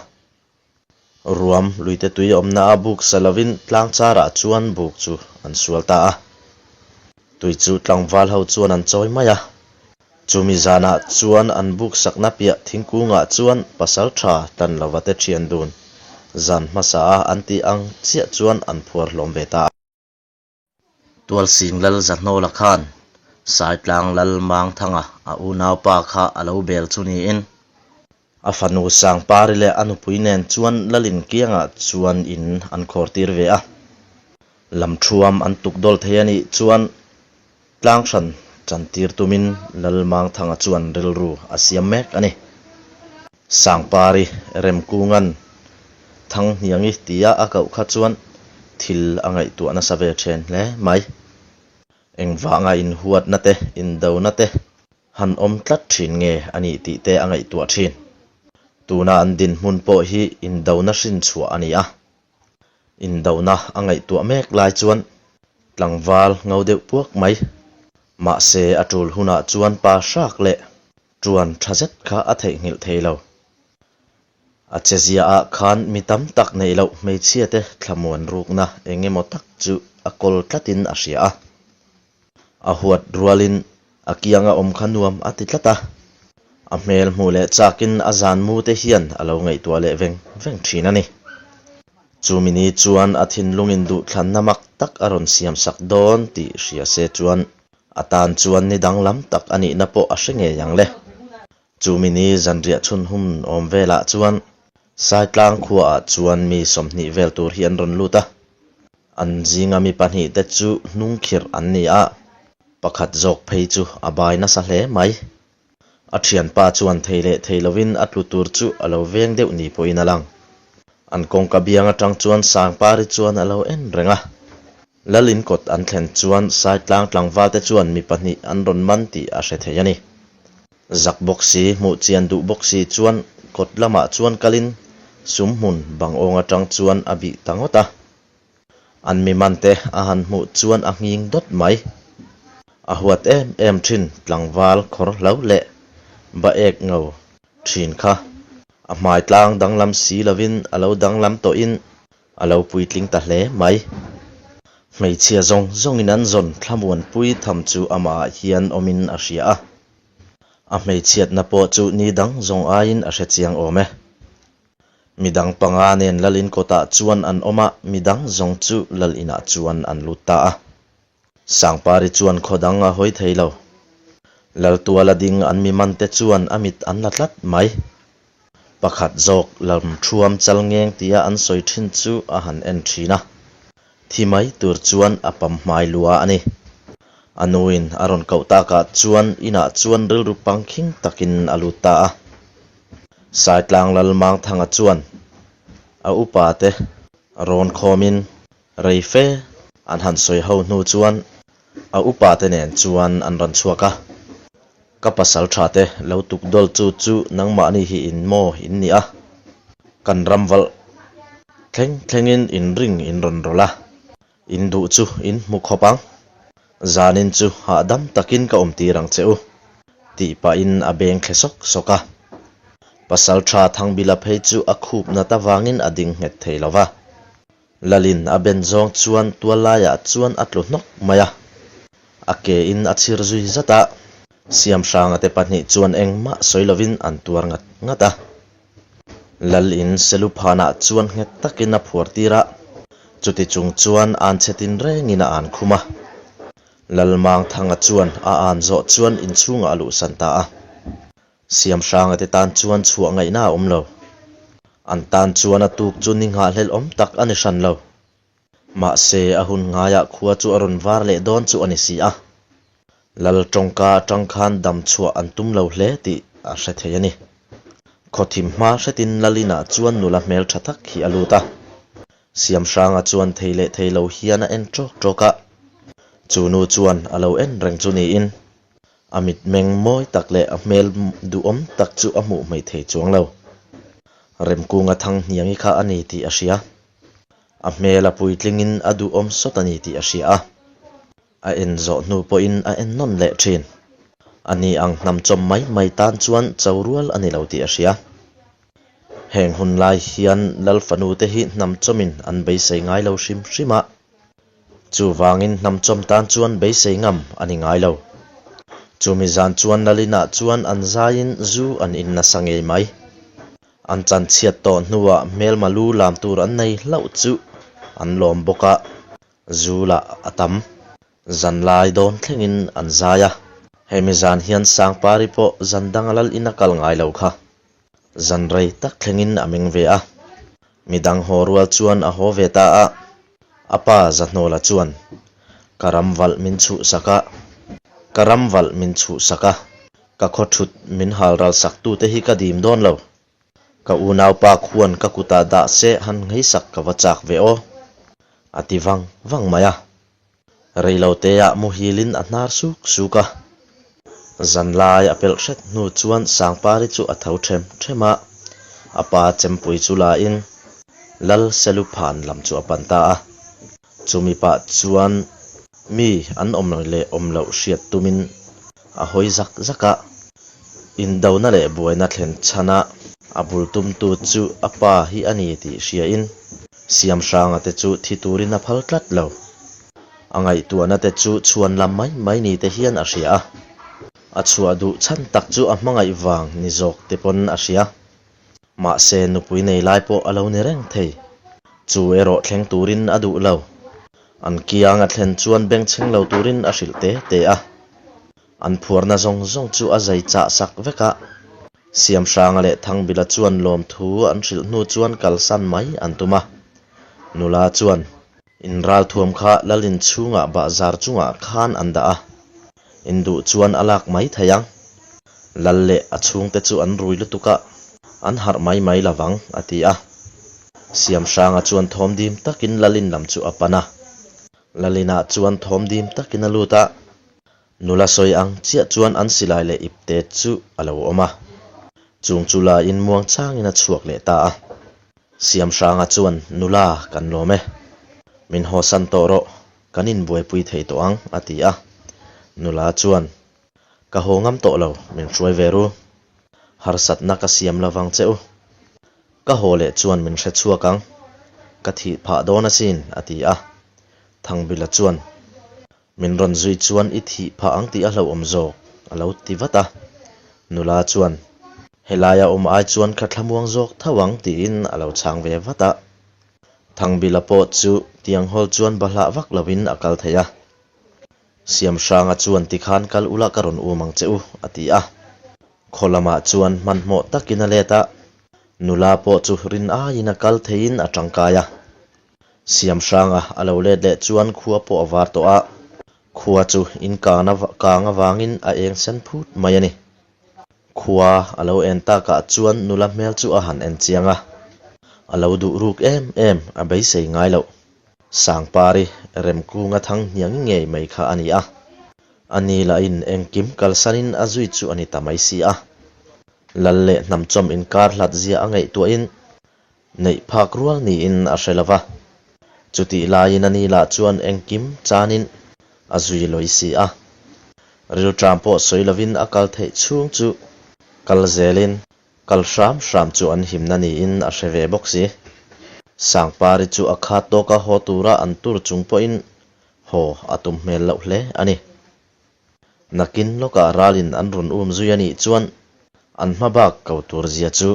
Ruam luite tui awmna a buk sa lovin tlang charah chuan buk chu an sual ta a. Tui chu tlangval ho chuan an chawi mai a. Chumi zanah chuan an buk sakna piah thingkungah chuan pasal tha tan lova te thian dun zan hmasa a an tih ang chiah chuan an phuar hlawm ve ta a. Tualsing Lal Zahnawla khan Saitlang Lal Mangthanga a unaupa kha a lo bel chu niin a fanu Sangpari leh a nupui nen chuan Lalin kiangah chuan in an khawr tir ve a. Lamthuam an tuk dawl thei a nih chuan tlang hran chantir tumin Lal Mangthanga chuan rilru a siam mek a ni. Sangpari Remkunga'n Thanghniangi tia a koh kha chuan thil a ngaihtuah nasa ve then hle mai. Engvanga inhuatna te, indona te han awm tlat thin nge a nih tih te a ngaihtuah thin. Tuna an dinhmun pawh hi indona hrin chhuah a ni a. Indona a ngaihtuah mek lai chuan tlangval ngo deuh puak mai. Mahse a tul hunah chuan pa hrak leh Tuan tha zet kha a theihnghilh thei lo. A che ziaah khan mi tam tak neih loh hmeichhia te thlamuan rukna eng emaw tak chu a kawl tlatin a hria a. A huat rualin a kianga awm kha nuam a ti tlat a. A hmel hmuh leh chakin a zan mu te hian a lo ngaihtuah leh veng veng thin a ni. Chumi ni chuan a thinlungin duhthlanna mak tak a rawn siamsak dawn tih hria se chuan A tan chuan ni danglam tak a nihna pawh a hre ngei ang le. Chumi ni zanriah chhun hun awm velah chuan Saitlang khuaah chuan mi 20 vel tur hi an rawn lut a. An zinga mi pahnih te chu hnung khirh an ni a, pakhat zawk phei chu a bai nasa hle mai. A thianpa chuan thei leh thei lovin a tlu tur chu a lo veng deuh ni pawhin a lang. An kawngka biang atang chuan Sangpari chuan a lo en reng a. Lal in kawt an thlen chuan Saitlang tlangval te chuan mi pahnih an rawn man tih a hre thei a ni. Zak bawk si, hmuh chian duh bawk si chuan kawt lamah chuan kalin sum hmun bang awng atang chuan a bih ta ngawt a. An mi mante a han hmuh chuan a nghing dawt mai. A huat em em thin tlangval khawr hlo leh ba ek ngo thin kha. A hmai tlang danglam si lovin a lo danglam tawhin a lo puitling ta hle mai. Hmeichhia zawng zawngin an zawn thlamuanpui tham chu amahah hian awmin a hria a. A hmeichhiatna pawh chu ni dang zawng aiin a hrechiang awm e. Midang panga nen Lalin kawtah chuan an awm a, midang zawng chu Lal inah chuan an lut ta a. Sangpari chuan khaw dang a hawi thei lo. Laltuala ding an mi mante chuan a mit an la tlat mai. Pakhat zawk lamthuam chal ngeng tia an sawi thin chu a han en thin a. Thi mai tur chuan a pam hmai lua a ni. A nuin a rawn koh takah chuan inah chuan rilru pangkhing takin a lut ta a. Saitlang Lalmangthanga chuan a upate rawn khawmin Rei fe an han sawi ho hnu chuan a upa te nen chuan an rawn chhuak a, Ka pasal tha te lo tuk dawl chu chu nangmahni hi in maw in ni a, kan ram valh thleng thlengin in ring in rawn rawlh a, in duh chu in hmu khawp ang, zanin chu hahdam takin ka awm tir ang che u, tih pahin a beng thle sawk sawk a. Pasal tha Thangbila phei chu a khup nat avangin a ding nghet thei lo va. Lalin a ben zawng chuan tual laiah chuan a tlu hnawk mai a, a ke in a chhir zui zat a, Siamhranga te pahnih chuan engmah sawi lovin an tuar ngat ngat a. Lalin Seluphanah chuan nghet takin a phuar tir a, chuti chung chuan an chhe tin rengin a an khum a. Lalmangthanga chuan a an zawh chuan inchhungah a luhsan ta a. Siamhranga te tan chuan chhuah ngaihna a awm lo. An tan chuan a tuk chu ni nghahhlelh awm tak a ni hran lo. Mahse, a hun ngaiah khua chu a rawn var leh dawn chu a ni si a. Lal tawngka atang khan dam chhuah an tum lo hle tih a hre thei a ni. Khawthim hma hretin Lal inah chuan nula hmel tha tak hi a lut a. Siamhranga chuan thei leh thei lo hian a en tawk tawk a. Chu nu chuan a lo en reng chu niin A mitmeng mawi tak leh a hmel duhawm tak chu a hmuh hmei thei chuang lo. Remkunga Thanghniangi kha a ni tih a hria. A hmel a puitlingin a duhawm sawt a ni tih a hria a. A en zawh hnu pawhin a en nawn leh thin. A ni ang hnam chawm mai mai tan chuan cho rual a ni lo tih a hria. Heng hun lai hian Lal fanu te hi hnam chawmin an beisei ngai lo hrim hrim a. Chuvangin hnamchawm tan chuan beisei ngam a ni ngai lo. Chumi zan chuan Lalinah chuan an zaiin zu an in nasa ngei mai. An chanchhiat tawh hnuah hmelma lu lam tur an nei hlauh chu an lawm bawk a, zu lah a tam. Zanlai dawn thlengin an zai a. Hemi zan hian Sangpari pawh zan danga Lalin a kal ngai lo kha. Zan rei tak thlengin a meng ve a. Midang haw rual chuan a haw ve ta a, a pa Zahnawla chuan, Ka ram valh min chhuhsak a, ka ram valh min chhuhsak a, ka khaw thut min hal ral sak tute hi ka dim dawn lo. Ka unaupa khuan ka kutah dah se han ngheisak ka va chak ve aw, a ti vang vang mai a. Reiloteah muhilin a hnar suk suk a. Zanlai a pelh hret hnu chuan Sangpari chu a tho ṭhem ṭhem a, a pa chempui chu lain Lal Seluphan lam chu a pan ta a. Chumi pah chuan mi an awm leh awm loh hriat tumin a hawi zak zak a. Indona leh buaina thlen chhana a bul tumtu chu a pa hi a ni tih hriain Siamhranga te chu thi turin a phal tlat lo. A ngaihtuahna te chu chhuan lam mai mai ni te hian a hria a. A chhuah duh chhan tak chu a hmangaih vang ni zawk te pawn a hria. Mahse nupui nei lai pawh a lo ni reng thei. Chu erawh thleng turin a duh lo. An kiang a thlen chuan bengchheng lo turin a hrilh te te a. An phuarna zawng zawng chu a zai chah sak vek a. Siamhranga leh Thangbila chuan lawmthu an hrilh hnu chuan kalsan mai an tum a. Nula chuan in ralthuam kha Lalin chhungah bahzar chungah khan an dah a, in duh chuan a lak mai thei ang. Lal leh a chhungte chu an rui lutuk a, an harh mai mai lo vang, a ti a. Siamhranga chuan thawmdim takin Lalin lam chu a pan a. Lalinah chuan thawmdim takin a lut a. Nula sawi ang chiah chuan an silai leh ipte chu a lo awm a, chung chu lain muangchangin a chhuak leh ta a. Siamhranga chuan, Nula, kan lawm e. Min hawsan tawh rawh, kan inbuaipui thei tawh ang, a ti a. Nula chuan, Ka haw ngam tawh lo, min hruai ve ru. Harsatna ka siam lovang che u. Ka haw leh chuan min hre chhuak ang. Ka thih phah dawn asin, a ti a. Thangbila chuan, Min rawn zui chuan i thih phah ang tih a hlauhawm zawk, a lo ti vat a. Nula chuan, Helaia awm ai chuan ka thlamuang zawk tho ang, tiin a lo chhang ve vat a. Thangbila pawh chu tiang hawl chuan bahlah vak lovin a kal thei a. Siamhranga chuan tikhan kal ula ka rawn um ang che u, a ti a. Khaw lamah chuan hmanhmawh takin a let a, nula pawh chu rin aiin a kal theiin a tangkai a. Siamhranga a lo let leh chuan khua pawh a var tawh a, khua chu in kang kang avangin a eng sen phut mai a ni. Khua a lo en takah chuan nula hmel chu a han en chiang a, a lo duh ruk em em a beisei ngai loh. Sangpari Remkunga thang hniang ngei mai kha a ni a, a ni lahin engkim kalsanin a zui chu a ni ta mai si a. Lal leh hnamchawm inkar hlat zia a ngaihtuahin neih phak rual niin a hre lo va. Chutih laiin a ni lah chuan engkim chanin a zui lawi si a. Rilṭam pawh sawi lovin a kal theih chhung chu kal zelin Kal hram hram chu an himna niin a hre ve bawk si. Sangpari chu a khat tawka haw tura an tur chung pawhin haw a tum hmel loh hle a ni. Nakin lawkah ralin an rawn um zui a nih chuan an hma bak ko tur zia chu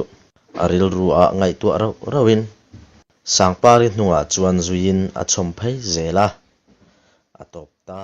a rilru ah ngaihtuah rauh rauhin Sangpari hnungah chuan zuiin a chhawm phei zel a, a tawp ta.